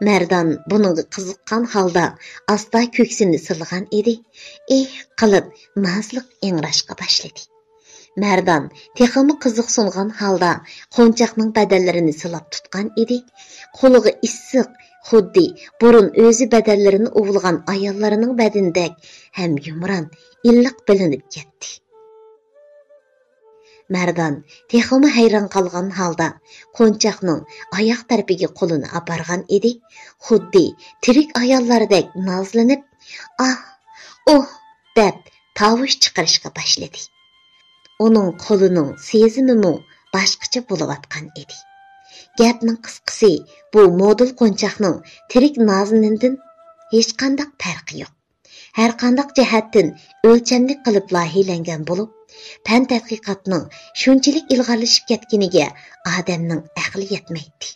مەردان بۇنىڭغا قىزىققان ھالدا ئاستا كۆكسىنى سىلىغان ئىدى. ئېھ قىلىپ نازلىق ئىڭراشقا باشلىدى. مەردان تېخىمۇ قىزىقسۇنغان ھالدا قونچاقنىڭ بەدەنلىرىنى سىلاپ تۇتقان ئىدى. قولىغا ئىسسىق، خۇددى بۇرۇن ئۆزى بەدەنلىرىنى ئۇۋۇلىغان ئاياللارنىڭ بەدىنىدەك ھەم يۇمران، ئىللىق بىلىنىپ كەتتى. مەردان تېخىمۇ ھەيران قالغان ھالدا قونچاقنىڭ ئاياق تەرىپىگە قولىنى ئاپارغان ئىدى. خۇددى تىرىك ئاياللاردەك نازلىنىپ، ئاھ، ئۇھ دەپ تاۋۇش چىقىرىشقا باشلىدى. ئۇنىڭ قولىنىڭ سېزىمىمۇ باشقىچە بولۇۋاتقان ئىدى. گەپنىڭ قىسقىسى، بۇ مودېل قونچاقنىڭ تىرىك نازىنىندىن ھېچقانداق پەرقى يوق. ھەرقانداق جەھەتتىن ئۆلچەملىك قىلىپ لايىھەلەنگەن بولۇپ، پەن تەتقىقاتنىڭ شۇنچىلىك ئىلغارلىشىپ كەتكىنىگە ئادەمنىڭ ئەقلى يەتمەيتتى.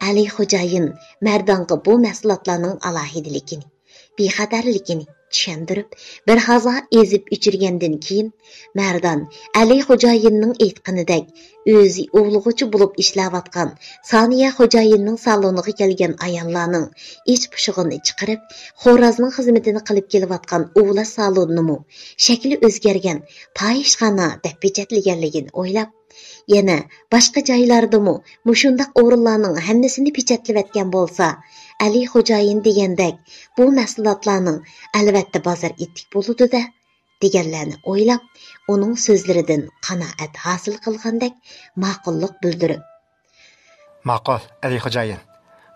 ئەلى خوجايىن مەردانغا بۇ مەھسۇلاتلارنىڭ ئالاھىدىلىكىنى، بىخەتەرلىكىنى چۈشەندۈرۈپ، بىر ھازا ئېزىپ ئۆچۈرگەندىن كېيىن، مەردان ئەلى خوجايىننىڭ ئېيتقىنىدەك، ئۆزى ئۇۋۇلىغۇچى بولۇپ ئىشلەۋاتقان سانىيە خوجايىننىڭ سالونىغا كەلگەن ئاياللارنىڭ ئىچ پۇشۇقىنى چىقىرىپ، خورازنىڭ خىزمىتىنى قىلىپ كېلىۋاتقان ئۇۋۇلاش سالونىنىمۇ شەكلى ئۆزگەرگەن پاھىشخانا دەپ پېچەتلىگەنلىكىنى ئويلاپ، يەنە باشقا جايلاردىمۇ مۇشۇنداق ئورۇنلارنىڭ ھەممىسىنى پېچەتلىۋەتكەن بولسا، ئەلى خوجايىن دېگەندەك بۇ مەھسۇلاتلارنىڭ ئەلۋەتتە بازار ئىتتىك بولىدۇ-دە، دېگەنلەرنى ئويلاپ، ئۇنىڭ سۆزلىرىدىن قانائەت ھاسىل قىلغاندەك ماقۇللۇق بىلدۈرۈپ، ماقۇل، ئەلى خوجايىن،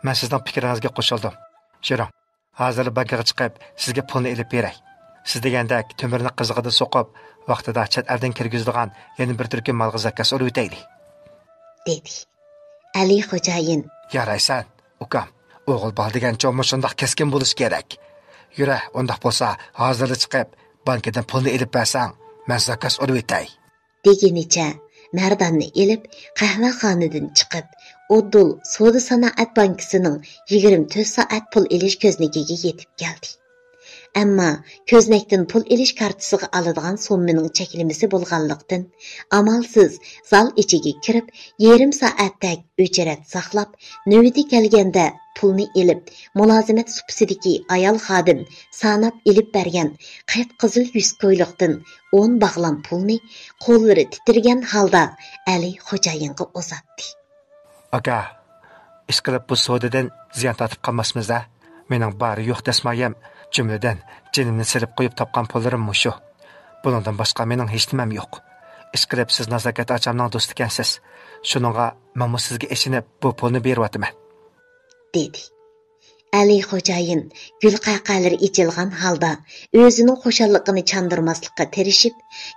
مەن سىزنىڭ پىكرىڭىزگە قوشۇلدۇم. يۈرۈڭ، ھازىرلا بانكىغا چىقىپ، سىزگە پۇلنى ئېلىپ بېرەي. سىز دېگەندەك تۆمۈرنى قىزىقىدا سوقۇپ، ۋاقتىدا چەت ئەلدىن كىرگۈزىدىغان يەنە بىر تۈركۈم مالغا زاكاز ئۇرۇۋېتەيلى، دېدى. ئەلى خوجايىن، يارايسەن، ئۇكام. ئوغۇل بالا دېگەن چوڭ مۇشۇنداق كەسكىن بولۇشى كېرەك. يۈرە، ئۇنداق بولسا، ھازىرلا چىقىپ، بانكىدىن پۇلنى ئېلىپ بەرسەڭ، مەن زاكاز ئۇرۇۋېتەي. دېگىنىچە مەرداننى ئېلىپ، قەھۋەخانىدىن چىقىپ، ئۇدۇل سودا سانائەت بانكىسىنىڭ يىگىرمە تۆت سائەت پۇل ئېلىش كۆزنىكىگە يېتىپ كەلدى. ئەمما كۆزنەكتىن پۇل ئېلىش كارتىسىغا ئالىدىغان سوممىنىڭ چەكلىمىسى بولغانلىقتىن، ئامالسىز زال ئىچىگە كىرىپ، يېرىم سائەتتەك ئۆچرەت ساقلاپ، نۆۋىتى كەلگەندە پۇلنى ئېلىپ، مۇلازىمەت سۇپىسىدىكى ئايال خادىم ساناپ ئېلىپ بەرگەن قىپقىزىل يۈز كويلۇقتىن ئون باغلام پۇلنى قوللىرى تىترىگەن ھالدا ئەلى خوجايىنغا ئۇزاتتى. ئاكا، ئىشقىلىپ بۇ سودىدىن زىيان تارتىپ قالماسمىز-ھە؟ مېنىڭ بارى يوق دەسمايەم، جۈملىدىن جېنىمنى سېلىپ قويۇپ تاپقان پۇللىرىم مۇشۇ. بۇنىڭدىن باشقا مېنىڭ ھېچنېمەم يوق. ئىشقىلىپ سىز نازاكەت ئاچامنىڭ دوستىكەنسىز. شۇنىڭغا مەنمۇ سىزگە ئىشىنىپ بۇ پۇلنى بېرىۋاتىمەن. دېدى. ئەلى خوجايىن گۈلقەقەلىرى ئېچىلغان ھالدا ئۆزىنىڭ خۇشاللىقىنى چاندۇرماسلىققا تىرىشىپ،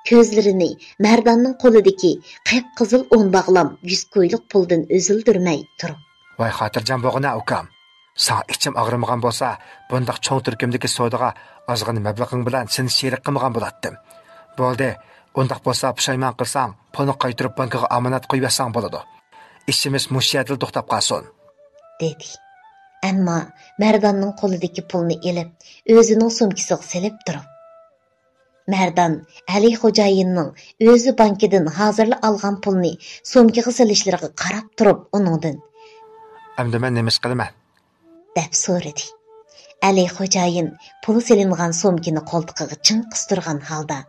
كۆزلىرىنى مەرداننىڭ قولىدىكى قىپقىزىل ئون باغلام يۈز كويلۇق پۇلدىن ئۈزۈلدۈرمەي تۇرۇپ. ۋاي خاتىرجەم بولغىنا ئۇكام. ساڭا ئىچىم ئاغرىمىغان بولسا، بۇنداق چوڭ تۈركۈمدىكى سودىغا ئازغىنە مەبلىغىڭ بىلەن سېنى شېرىك قىلمىغان بولاتتىم. بولدى، ئۇنداق بولسا پۇشايمان قىلساڭ، پۇلنى قايتۇرۇپ بانكىغا ئامانەت قويۇۋەتسەڭ بولىدۇ. ئىشىمىز مۇشۇ يەردىلا توختاپ قالسۇن. دېدى. ئەمما مەرداننىڭ قولىدىكى پۇلنى ئېلىپ، ئۆزىنىڭ سومكىسىغا سېلىپ تۇرۇپ. مەردان ئەلى خوجايىننىڭ ئۆزى بانكىدىن ھازىرلا ئالغان پۇلنى سومكىغا سېلىشلىرىغا قاراپ تۇرۇپ ئۇنىڭدىن، ئەمدى مەن نېمە ئىش قىلىمەن؟ دەپ سورىدى. ئەلى خوجايىن پۇل سېلىنغان سومكىنى قولتۇقىغا چىڭ قىستۇرغان ھالدا،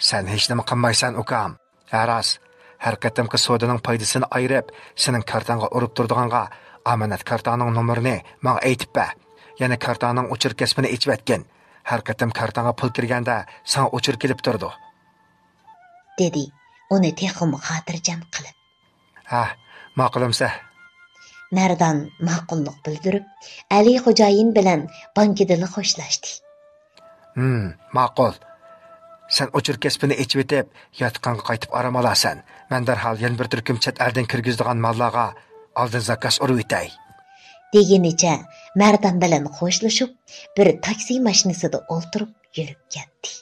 سەن ھېچنېمە قىلمايسەن، ئۇكام. ھە راست، ھەر قېتىمقى سودىنىڭ پايدىسىنى ئايرىپ، سېنىڭ كارتاڭغا ئۇرۇپ تۇرىدىغانغا ئامانەت كارتاڭنىڭ نومۇرىنى ماڭا ئېيتىپ بەر. يەنە كارتاڭنىڭ ئۇچۇر كەسپىنى ئېچىۋەتكىن. ھەر قېتىم كارتاڭغا پۇل كىرگەندە ساڭا ئۇچۇر كېلىپ تۇرىدۇ. دېدى، ئۇنى تېخىمۇ خاتىرجەم قىلىپ. ھە، ماقۇل ئەمسە. مەردان ماقۇللۇق بىلدۈرۈپ، ئەلى خوجايىن بىلەن بانكىدىلا خوشلاشتى. ھىم، ماقۇل. سەن ئۇچۇر كەسپىنى ئېچىۋېتىپ، ياتىقىڭغا قايتىپ ئارام ئالارسەن. مەن دەرھال يەنە بىر تۈركۈم چەت ئەلدىن كىرگۈزىدىغان ماللارغا ئالدىن زاكاز ئۇرۇۋېتەي. دېگىنىچە مەردان بىلەن خوشلىشىپ، بىر تاكسى ماشىنىسىدا ئولتۇرۇپ يۈرۈپ كەتتى.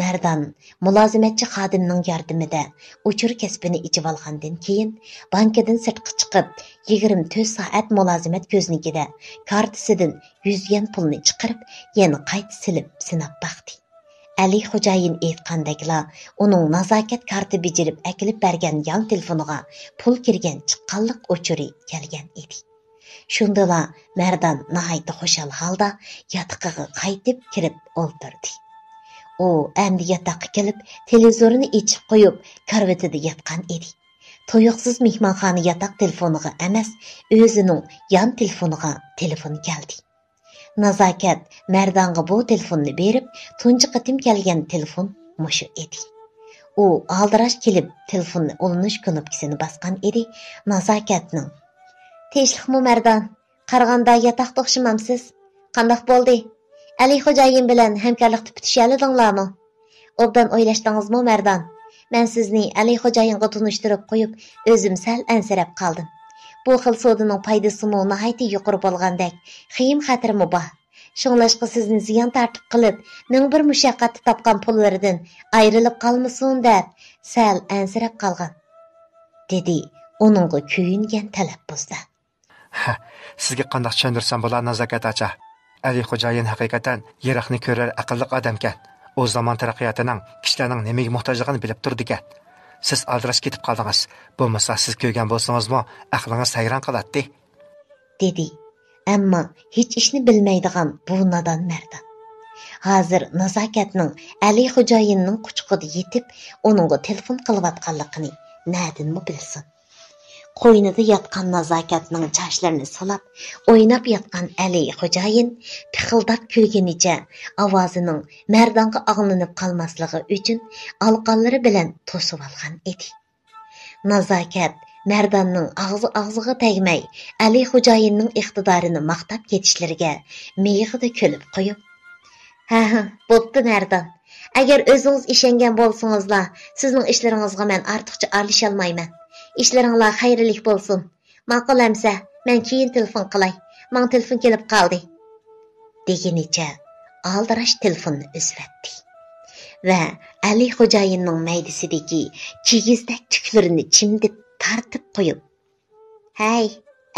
مەردان مۇلازىمەتچى خادىمنىڭ ياردىمىدە ئۇچۇر كەسپىنى ئېچىۋالغاندىن كېيىن، بانكىدىن سىرتقا چىقىپ، يىگىرمە تۆت سائەت مۇلازىمەت كۆزنىكىدە كارتىسىدىن يۈز يۈەن پۇلنى چىقىرىپ، يەنە قايتا سېلىپ سىناپ باقتى. ئەلى خوجايىن ئېيتقاندەكلا، ئۇنىڭ نازاكەت كارتى بېجىرىپ ئەكېلىپ بەرگەن يان تېلېفونىغا پۇل كىرگەن چىققانلىق ئۇچۇرى كەلگەن ئىدى. شۇندىلا مەردان ناھايىتى خۇشال ھالدا ياتىقىغا قايتىپ كىرىپ ئولتۇردى. ئۇ ئەمدى ياتاققا كېلىپ، تېلېۋىزورنى ئېچىپ قويۇپ، كارىۋىتىدا ياتقان ئىدى. تۇيۇقسىز مېھمانخانا ياتاق تېلېفونىغا ئەمەس، ئۆزىنىڭ يان تېلېفونىغا تېلېفون كەلدى. نازاكەت مەردانغا بۇ تېلېفوننى بېرىپ، تۇنجى قېتىم كەلگەن تېلېفون مۇشۇ ئىدى. ئۇ ئالدىراش كېلىپ، تېلېفوننى ئۇلىنىش كۇنۇپكىسىنى باسقان ئىدى. نازاكەتنىڭ، تىنچلىقمۇ مەردان؟ قارىغاندا ياتاقتا ئوخشىمامسىز؟ قانداق بولدى؟ ئەلى خوجايىن بىلەن ھەمكارلىقتا پۈتۈشەلىدىڭلارمۇ؟ ئوبدان ئويلاشتىڭىزمۇ، مەردان؟ مەن سىزنى ئەلى خوجايىنغا تونۇشتۇرۇپ قويۇپ، ئۆزۈم سەل ئەنسىرەپ قالدىم. بۇ خىل سودىنىڭ پايدىسىمۇ ناھايىتى يۇقىرى بولغاندەك، خېيىم خەتىرىمۇ بار. شۇڭلاشقا سىزنى زىيان تارتىپ قېلىپ، مىڭ بىر مۇشەققەتتە تاپقان پۇللىرىدىن ئايرىلىپ قالمىسۇن دەپ، سەل ئەنسىرەپ قالغان، دېدى ئۇنىڭغا كۆيۈنگەن تەلەپپۇزدا. سىزگە قانداق چۈشەندۈرسەم بولا، نازاكەت ئاچا؟ ئەلى خوجايىن ھەقىقەتەن يىراقنى كۆرەر ئەقىللىق ئادەمكەن. ئۇ زامان تەرەققىياتىنىڭ، كىشىلەرنىڭ نېمىگە موھتاجلىقىنى بىلىپ تۇرىدىكەن. سىز ئالدىراش كېتىپ قالدىڭىز. بولمىسا سىز كۆرگەن بولسىڭىزمۇ، ئەقلىڭىز ھەيران قالاتتى. دېدى. ئەمما ھېچ ئىشنى بىلمەيدىغان بۇ نادان مەردان. ھازىر نازاكەتنىڭ ئەلى خوجايىننىڭ قۇچىقىدا يېتىپ، ئۇنىڭغا تېلېفون قىلىۋاتقانلىقىنى نەدىنمۇ بىلسۇن؟ قوينىدا ياتقان نازاكەتنىڭ چاچلىرىنى سىلاپ، ئويناپ ياتقان ئەلى خوجايىن پىخىلداپ كۈلگىنىچە ئاۋازىنىڭ مەردانغا ئاڭلىنىپ قالماسلىقى ئۈچۈن ئالىقانلىرى بىلەن توسۇۋالغان ئىدى. نازاكەت مەرداننىڭ ئاغزى ئاغزىغا تەگمەي، ئەلى خوجايىننىڭ ئىقتىدارىنى ماختاپ كېتىشلىرىگە مىيىقىدا كۈلۈپ قويۇپ، ھە، ھە، بوپتۇ مەردان. ئەگەر ئۆزىڭىز ئىشەنگەن بولسىڭىزلا، سىزنىڭ ئىشلىرىڭىزغا مەن ئارتۇقچە ئارىلىشالمايمەن. ئىشلىرىڭلار خەيرلىك بولسۇن. ماقۇل ئەمسە، مەن كېيىن تېلېفون قىلاي. ماڭا تېلېفون كېلىپ قالدى. دېگىنىچە ئالدىراش تېلېفوننى ئۈزۈۋەتتى. ۋە ئەلى خوجايىننىڭ مەيدىسىدىكى كىگىزدەك تۈكلىرىنى چىمدىپ تارتىپ قويۇپ، ھەي،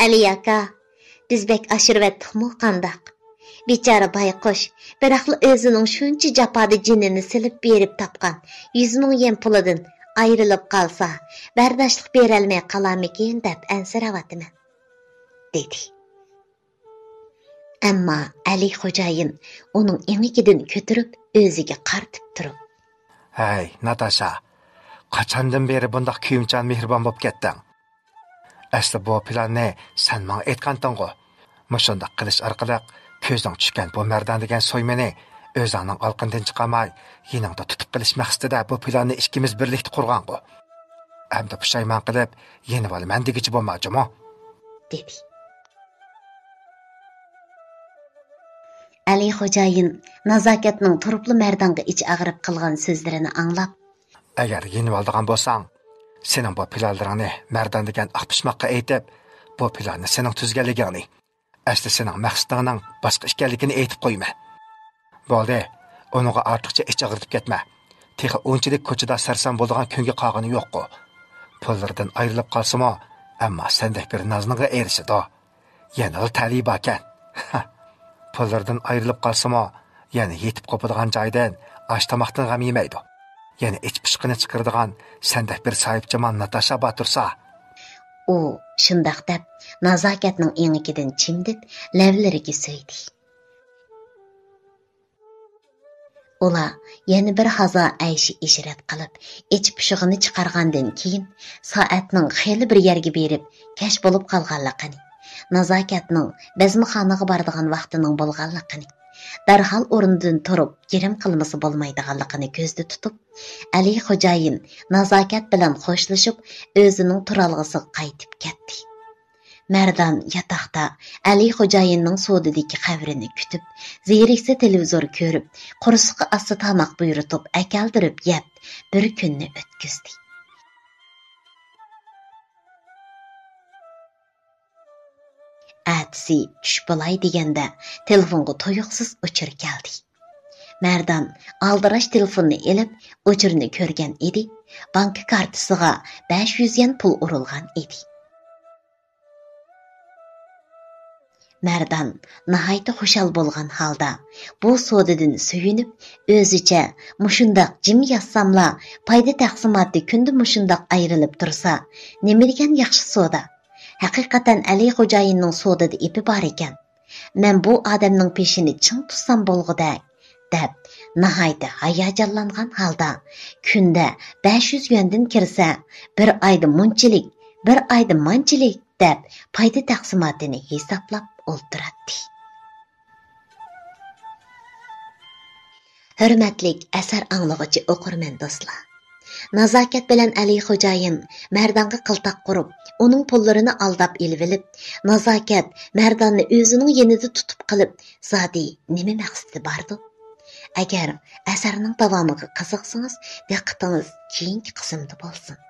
ئەلى ئاكا، بىز بەك ئاشۇرۇۋەتتۇقمۇ قانداق؟ بىچارە بايقۇش، بىراقلا ئۆزىنىڭ شۇنچە جاپادا جېنىنى سېلىپ بېرىپ تاپقان يۈز مىڭ يەن پۇلىدىن ئايرىلىپ قالسا، بەرداشلىق بېرەلمەي قالارمىكىن دەپ ئەنسىرەۋاتىمەن، دېدى. ئەمما ئەلى خوجايىن ئۇنىڭ ئېڭىكىدىن كۆتۈرۈپ، ئۆزىگە قارىتىپ تۇرۇپ، ھەي، ناتاشا، قاچاندىن بېرى بۇنداق كۆيۈمچان مېھرىبان بولۇپ كەتتىڭ؟ ئەسلى بۇ پىلاننى سەن ماڭا ئېيتقانتىڭغۇ. مۇشۇنداق قىلىش ئارقىلىق كۆزۈڭ چۈشكەن بۇ مەردان دېگەن سويمىنى ئۆزۈڭنىڭ ئالىقىنىدىن چىقارماي، يېنىڭدا تۇتۇپ قېلىش مەقسىتىدە بۇ پىلاننى ئىككىمىز بىرلىكتە قۇرغانغۇ. ئەمدى پۇشايمان قىلىپ، يېنىۋالىمەن دېگۈچى بولما جۇمۇ، دېدى. ئەلى خوجايىن نازاكەتنىڭ تۇرۇپلا مەردانغا ئىچى ئاغرىپ قىلغان سۆزلىرىنى ئاڭلاپ، ئەگەر يېنىۋالىدىغان بولساڭ، سېنىڭ بۇ پىلانلىرىڭنى مەردان دېگەن ئاقپىشماققا ئېيتىپ، بۇ پىلاننى سېنىڭ تۈزگەنلىكىڭنى، ئەسلى سېنىڭ مەقسىتىڭنىڭ باشقا ئىكەنلىكىنى ئېيتىپ قويىمەن. بولدى، ئۇنىڭغا ئارتۇقچە ئىچ ئاغرىتىپ كەتمە. تېخى ئۇنچىلىك كوچىدا سەرسان بولىدىغان كۈنگە قالغىنى يوققۇ. پۇللىرىدىن ئايرىلىپ قالسىمۇ، ئەمما سەندەك بىر نازنىنغا ئېرىشىدۇ. يەنىلا تەلىيى باركەن. پۇللىرىدىن ئايرىلىپ قالسىمۇ، يەنە يېتىپ قوپىدىغان جايدىن، ئاش-تاماقتىن غەم يېمەيدۇ. يەنە ئىچ پۇشقىنى چىقىرىدىغان سەندەك بىر ساھىبجامال ناتاشا بار تۇرسا. ئۇ شۇنداق دەپ، نازاكەتنىڭ ئېڭىكىدىن چىمدىپ، لەۋلىرىگە سۆيدى. ئۇلار يەنە بىر ھازا ئەيشى-ئىشرەت قىلىپ، ئىچ پۇشۇقىنى چىقارغاندىن كېيىن، سائەتنىڭ خېلى بىر يەرگە بېرىپ، كەچ بولۇپ قالغانلىقىنى، نازاكەتنىڭ بەزمىخانىغا بارىدىغان ۋاقتىنىڭ بولغانلىقىنى، دەرھال ئورنىدىن تۇرۇپ، گىرىم قىلمىسا بولمايدىغانلىقىنى كۆزدە تۇتۇپ، ئەلى خوجايىن نازاكەت بىلەن خوشلىشىپ، ئۆزىنىڭ تۇرالغۇسىغا قايتىپ كەتتى. مەردان ياتاقتا ئەلى خوجايىننىڭ سودىدىكى خەۋىرىنى كۈتۈپ، زېرىكسە تېلېۋىزور كۆرۈپ، قورسىقى ئاچسا تاماق بۇيرۇتۇپ ئەكەلدۈرۈپ يەپ، بىر كۈننى ئۆتكۈزدى. ئەتىسى چۈش بولاي دېگەندە، تېلېفونغا تۇيۇقسىز ئۇچۇر كەلدى. مەردان ئالدىراش تېلېفوننى ئېلىپ، ئۇچۇرنى كۆرگەن ئىدى. بانكا كارتىسىغا بەش يۈز يۈەن پۇل ئۇرۇلغان ئىدى. مەردان ناھايىتى خۇشال بولغان ھالدا، بۇ سودىدىن سۆيۈنۈپ، ئۆزىچە، مۇشۇنداق جىم ياتساملا، پايدا تەقسىماتى كۈندە مۇشۇنداق ئايرىلىپ تۇرسا، نېمە دېگەن ياخشى سودا! ھەقىقەتەن ئەلى خوجايىننىڭ سودىدا ئېپى بار ئىكەن. مەن بۇ ئادەمنىڭ پېشىنى چىڭ تۇتسام بولغۇدەك، دەپ، ناھايىتى ھاياجانلانغان ھالدا، كۈندە بەش يۈز يۈەندىن كىرسە، بىر ئايدا مۇنچىلىك، بىر ئايدا مانچىلىك، دەپ، پايدا تەقسىماتىنى ھېسابلاپ ئولتۇراتتى. ھۆرمەتلىك ئەسەر ئاڭلىغۇچى ئوقۇرمەن دوستلار! نازاكەت بىلەن ئەلى خوجايىن مەردانغا قىلتاق قۇرۇپ، ئۇنىڭ پۇللىرىنى ئالداپ ئېلىۋېلىپ، نازاكەت مەرداننى ئۆزىنىڭ يېنىدا تۇتۇپ قېلىپ، زادى نېمە مەقسىتى باردۇ؟ ئەگەر ئەسەرنىڭ داۋامىغا قىزىقسىڭىز، دىققىتىڭىز كېيىنكى قىسىمدا بولسۇن.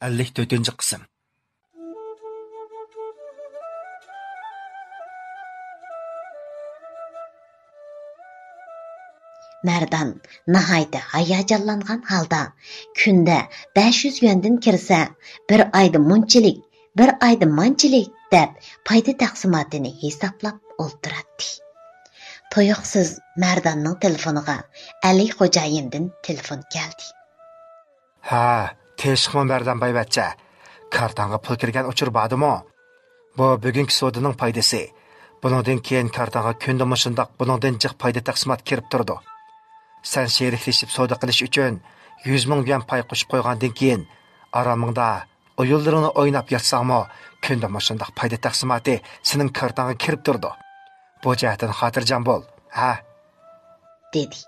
ئەللىك تۆتىنچى قىسىم. مەردان ناھايىتى ھاياجانلانغان ھالدا، كۈندە بەش يۈز يۈەندىن كىرسە، بىر ئايدا مۇنچىلىك، بىر ئايدا مانچىلىك، دەپ، پايدا تەقسىماتىنى ھېسابلاپ ئولتۇراتتى. تۇيۇقسىز مەرداننىڭ تېلېفونىغا ئەلى خوجايىندىن تېلېفون كەلدى. ھە، تىنچلىقمۇ مەردان بايۋەچچە؟ كارتاڭغا پۇل كىرگەن ئۇچۇر باردىمۇ؟ بۇ بۈگۈنكى سودىنىڭ پايدىسى. بۇنىڭدىن كېيىن كارتاڭغا كۈندە مۇشۇنداق بۇنىڭدىن جىق پايدا تەقسىمات كىرىپ تۇرىدۇ. سەن شېرىكلىشىپ سودا قىلىش ئۈچۈن يۈز مىڭ يۈەن پاي قوشۇپ قويغاندىن كېيىن، ئارامىڭدا ئويۇنلىرىڭنى ئويناپ ياتساڭمۇ، كۈندە مۇشۇنداق پايدا تەقسىماتى سېنىڭ كارتاڭغا كىرىپ تۇرىدۇ. بۇ جەھەتتىن خاتىرجەم بول، ھە؟ دېدى،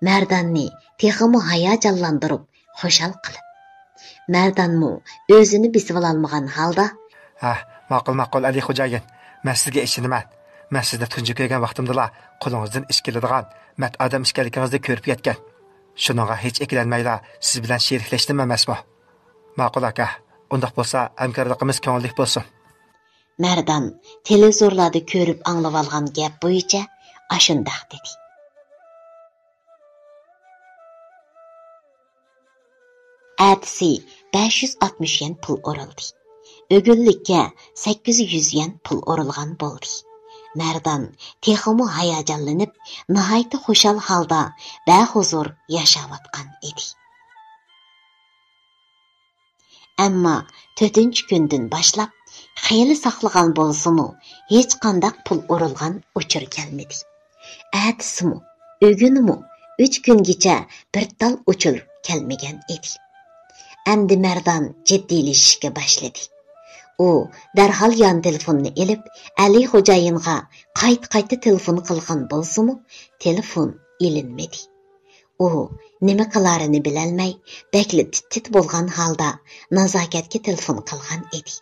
مەرداننى تېخىمۇ ھاياجانلاندۇرۇپ، خۇشال قىلىپ. مەردانمۇ ئۆزىنى بېسىۋالالمىغان ھالدا، ھە، ماقۇل، ماقۇل، ئەلى خوجايىن. مەن سىزگە ئىشىنىمەن. مەن سىزنى تۇنجى كۆرگەن ۋاقتىمدىلا قولىڭىزدىن ئىش كېلىدىغان مەرد ئادەم ئىكەنلىكىڭىزنى كۆرۈپ يەتكەن. شۇنىڭغا ھېچ ئىككىلەنمەيلا سىز بىلەن شېرىكلەشتىم ئەمەسمۇ؟ ماقۇل ئاكا، ئۇنداق بولسا ھەمكارلىقىمىز كۆڭۈللۈك بولسۇن. مەردان تېلېۋىزورلاردا كۆرۈپ ئاڭلىۋالغان گەپ بويىچە ئاشۇنداق دېدى. ئەتىسى بەش يۈز ئاتمىش يۈەن پۇل ئۇرۇلدى. ئۆگۈنلۈككە سەككىز يۈز يۈەن پۇل ئۇرۇلغان بولدى. مەردان تېخىمۇ ھاياجانلىنىپ، ناھايىتى خۇشال ھالدا بەھۇزۇر ياشاۋاتقان ئىدى. ئەمما تۆتىنچى كۈندىن باشلاپ خېلى ساقلىغان بولسىمۇ، ھېچقانداق پۇل ئۇرۇلغان ئۇچۇر كەلمىدى. ئەتىسىمۇ، ئۆگۈنىمۇ ئۈچ كۈنگىچە بىر تال ئۇچۇر كەلمىگەن ئىدى. ئەمدى مەردان جىددىيلىشىشكە باشلىدى. ئۇ دەرھال يان تېلېفوننى ئېلىپ، ئەلى خوجايىنغا قايتا-قايتا تېلېفون قىلغان بولسىمۇ، تېلېفون ئېلىنمىدى. ئۇ نېمە قىلارىنى بىلەلمەي، بەكلا تىت-تىت بولغان ھالدا نازاكەتكە تېلېفون قىلغان ئىدى.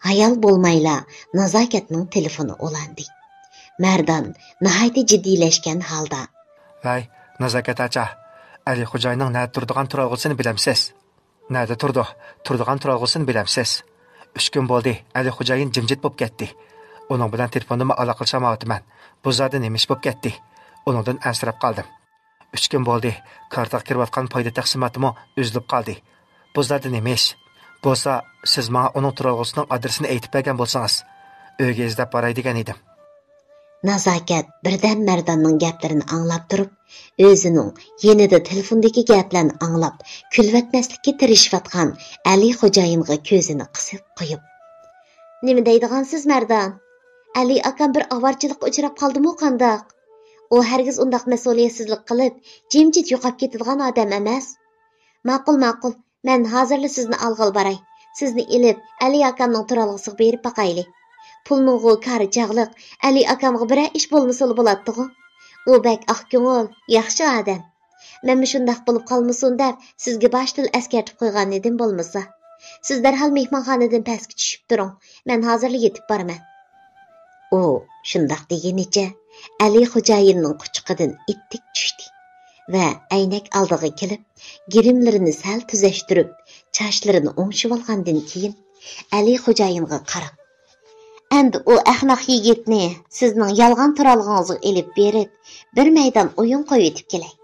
ھايال بولمايلا نازاكەتنىڭ تېلېفونى ئۇلاندى. مەردان ناھايىتى جىددىيلەشكەن ھالدا: ۋەي، نازاكەت ئاچا، ئەلى خوجايىننىڭ نەدە تۇرىدىغان تۇرالغۇسىنى بىلەمسىز؟ نەدە تۇرىدۇ؟ تۇرىدىغان تۇرالغۇسىنى بىلەمسىز؟ ئۈچ كۈن بولدى، ئەلى خوجايىن جىمجىت بولۇپ كەتتى. ئۇنىڭ بىلەن تېلېفوندىمۇ ئالاقىلىشالمايۋاتىمەن. بۇ زادى نېمە ئىش بولۇپ كەتتى؟ ئۇنىڭدىن ئەنسىرەپ قالدىم. ئۈچ كۈن بولدى، كارتىغا كىرىۋاتقان پايدا تەقسىماتىمۇ ئۈزۈلۈپ قالدى. بۇ زادى نېمە ئىش؟ بولسا، سىز ماڭا ئۇنىڭ تۇرالغۇسىنىڭ ئادرېسىنى ئېيتىپ بەرگەن بولسىڭىز، ئۆيىگە ئىزدەپ باراي دېگەن ئىدىم. نازاكەت بىردەم مەرداننىڭ گەپلىرىنى ئاڭلاپ تۇرۇپ، ئۆزىنىڭ يېنىدا تېلېفوندىكى گەپلەرنى ئاڭلاپ، كۈلۈۋەتمەسلىككە تىرىشىۋاتقان ئەلى خوجايىنغا كۆزىنى قىسىپ قويۇپ: نېمە دەيدىغانسىز، مەردان؟ ئەلى ئاكام بىر ئاۋارىچىلىققا ئۇچراپ قالدىمۇ قانداق؟ ئۇ ھەرگىز ئۇنداق مەسئۇلىيەتسىزلىك قىلىپ، جىمجىت يوقاپ كېتىدىغان ئادەم ئەمەس. ماقۇل، ماقۇل، مەن ھازىرلا سىزنى ئالغىلى باراي. سىزنى ئېلىپ، ئەلى ئاكامنىڭ تۇرالغۇسىغا بېرىپ باقايلى. پۇلنىڭغۇ كارى چاغلىق، ئەلى ئاكامغا بىرەر ئىش بولمىسىلا بولاتتىغۇ. ئۇ بەك ئاق كۆڭۈل، ياخشى ئادەم. مەنمۇ شۇنداق بولۇپ قالمىسۇن دەپ، سىزگە باشتىن ئەسكەرتىپ قويغان ئىدىم بولمىسا. سىز دەرھال مېھمانخانىدىن پەسكە چۈشۈپ تۇرۇڭ. مەن ھازىرلا يېتىپ بارىمەن. ئۇ شۇنداق دېگىنىچە ئەلى خوجايىننىڭ قۇچىقىدىن ئىتتىك چۈشتى ۋە ئەينەك ئالدىغا كېلىپ، گىرىملىرىنى سەل تۈزەشتۈرۈپ، چاچلىرىنى ئوڭشىۋالغاندىن كېيىن، ئەلى خوجايىنغا قاراپ: ئەمدى ئۇ ئەخمەق يىگىتنى سىزنىڭ يالغان تۇرالغۇڭىزغا ئېلىپ بېرىپ، بىر مەيدان ئويۇن قويۇۋېتىپ كېلەي.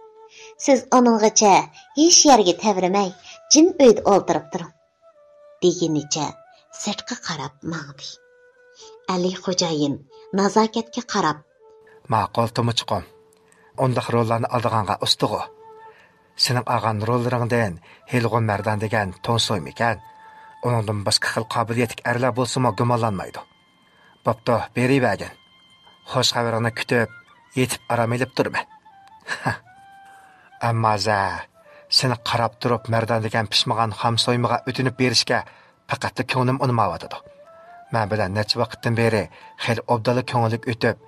سىز ئۇنىڭغىچە ھېچ يەرگە تەۋرىمەي، جىم ئۆيدە ئولتۇرۇپ تۇرۇڭ. دېگىنىچە سىرتقا قاراپ ماڭدى. ئەلى خوجايىن نازاكەتكە قاراپ: ماقۇل، تۇمۇچۇقۇم. ئۇنداق روللارنى ئالىدىغانغا ئۇستىغۇ. سېنىڭ ئالغان روللىرىڭدىن ھېلىغۇ مەردان دېگەن توڭ سويمىكەن، ئۇنىڭدىن باشقا خىل قابىلىيەتلىك ئەرلەر بولسىمۇ گۇمانلانمايدۇ. بوپتۇ، بېرىۋەرگىن. خوش خەۋىرىڭنى كۈتۈپ، يېتىپ ئارام ئېلىپ تۇرىمەن. ئەمما زە، سېنى قاراپ تۇرۇپ مەردان دېگەن پىشمىغان خام سويمىغا ئۆتۈنۈپ بېرىشكە پەقەتلا كۆڭلۈم ئۇنىمايۋاتىدۇ. مەن بىلەن نەچچە ۋاقىتتىن بېرى خېلى ئوبدانلا كۆڭۈللۈك ئۆتۈپ،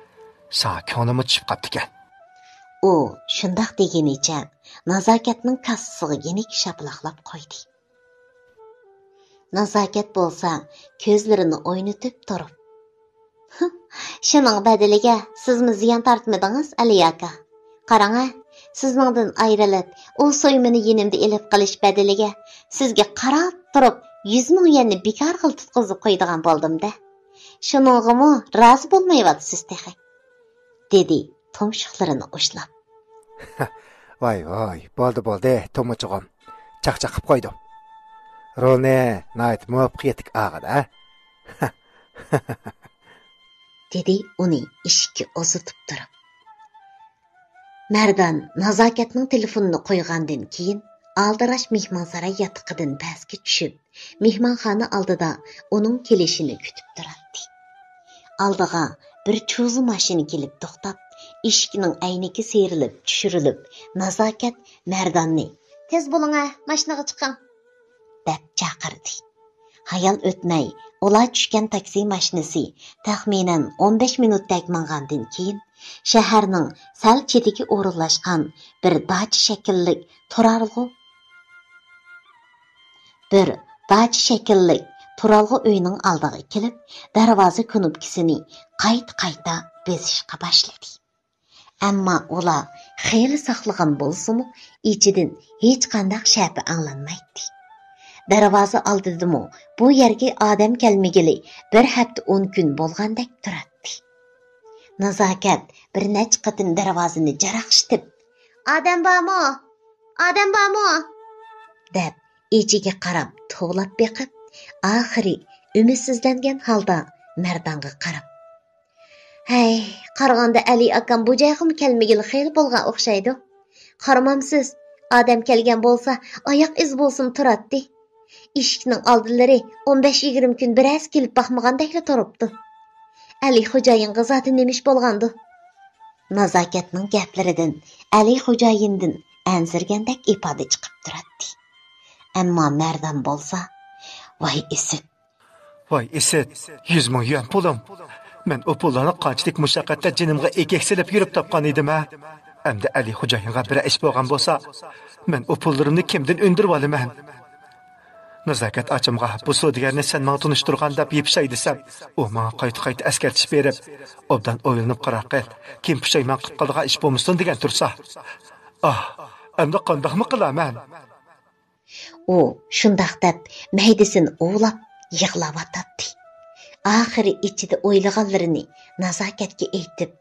ساڭا كۆڭلۈممۇ چۈشۈپ قاپتىكەن. ئۇ شۇنداق دېگىنىچە نازاكەتنىڭ كاسىسىغا يېنىك شاپىلاقلاپ قويدى. نازاكەت بولسا كۆزلىرىنى ئوينىتىپ تۇرۇپ: شۇنىڭ بەدىلىگە سىزمۇ زىيان تارتمىدىڭىز، ئەلى ئاكا. قاراڭە، سىزنىڭدىن ئايرىلىپ، ئۇ سويمىنى يېنىمدا ئېلىپ قېلىش بەدىلىگە سىزگە قاراپ تۇرۇپ يۈز مىڭ يۈەننى بىكارغىلا تۇتقۇزۇپ قويىدىغان بولدۇم-دە. شۇنىڭغىمۇ رازى بولمايۋاتىسىز تېخى، دېدى تۇمشۇقلىرىنى ئۇشلاپ. ۋاي ۋاي، بولدى بولدى، تۇمۇچۇغۇم، چاقچاق قىپ قويدۇم. رولنى ناھايىتى مۇۋەپپەقىيەتلىك ئالغان ھە؟ دېدى ئۇنى ئىشىككە ئۇزىتىپ تۇرۇپ. مەردان نازاكەتنىڭ تېلېفونىنى قويغاندىن كېيىن، ئالدىراش مېھمانساراي ياتىقىدىن پەسكە چۈشۈپ، مېھمانخانا ئالدىدا ئۇنىڭ كېلىشىنى كۈتۈپ تۇراتتى. ئالدىغا بىر چۇزا ماشىنا كېلىپ توختاپ، ئىشىكنىڭ ئەينىكى سىيرىلىپ چۈشۈرۈلۈپ، نازاكەت مەرداننى: تېز بولۇڭە، ماشىنىغا چىقىڭ، دەپ چاقىردى. ھايال ئۆتمەي، ئۇلار چۈشكەن تاكسى ماشىنىسى تەخمىنەن ئون بەش مىنۇتتەك ماڭغاندىن كېيىن، شەھەرنىڭ سەل چېتىگە ئورۇنلاشقان بىر داچا شەكىللىك تۇرالغۇ، بىر داچا شەكىللىك تۇرالغۇ ئۆينىڭ ئالدىغا كېلىپ، دەرۋازا كۇنۇپكىسىنى قايتا-قايتا بېسىشقا باشلىدى. ئەمما ئۇلار خېلى ساقلىغان بولسىمۇ، ئىچىدىن ھېچقانداق شەپە ئاڭلانمايتتى. دەرۋازا ئالدىدىمۇ بۇ يەرگە ئادەم كەلمىگىلى بىر ھەپتە ئون كۈن بولغاندەك تۇراتتى. نازاكەت بىر نەچچە قېتىم دەرۋازىنى جاراقشىتىپ، «ئادەم بارمۇ؟ ئادەم بارمۇ؟» دەپ، ئىچىگە قاراپ توۋلاپ بېقىپ، ئاخىرى ئۈمىدسىزلەنگەن ھالدا مەردانغا قاراپ، «ھەي، قارىغاندا ئەلى ئاكام بۇ جايغىمۇ كەلمىگىلى خېلى بولغان ئوخشايدۇ. قارىمامسىز، ئادەم كەلگەن بولسا، ئاياق ئىزى بولسىمۇ تۇراتتى. ئىشىكنىڭ ئالدىلىرى ئون بەش يىگىرمە كۈن بىرەرسى كېلىپ باقمىغاندەكلا تۇرۇپتۇ. ئەلى خوجايىنغا زادى نېمە ئىش بولغاندۇ؟» نازاكەتنىڭ گەپلىرىدىن ئەلى خوجايىندىن ئەنسىرىگەندەك ئىپادە چىقىپ تۇراتتى. ئەمما مەردان بولسا، «ۋاي ئىسىت! ۋاي ئىسىت! يۈز مىڭ يۈەن پۇلۇم! مەن ئۇ پۇللارنى قانچىلىك مۇشەققەتتە جېنىمغا ئېگەك سېلىپ يۈرۈپ تاپقان ئىدىم ھە؟ ئەمدى ئەلى خوجايىنغا بىرەر ئىش بولغان بولسا، مەن ئۇ پۇللىرىمنى كىمدىن ئۈندۈرۈۋالىمەن؟» نازاكەت ئاچامغا بۇ سودىگەرنى سەن ماڭا تونۇشتۇرغان دەپ يېپىشاي دېسەم، ئۇ ماڭا قايتا-قايتا ئەسكەرتىش بېرىپ، ئوبدان ئويلىنىپ قاراپ قىل، كېيىن پۇشايمان قىلىپ قالىدىغان ئىش بولمىسۇن دېگەن تۇرسا. ئاھ، ئەمدى قانداقمۇ قىلارمەن؟ ئۇ شۇنداق دەپ مەيدىسىنى ئۇۋىلاپ يىغلاۋاتاتتى. ئاخىرى ئىچىدە ئويلىغانلىرىنى نازاكەتكە ئېيتىپ،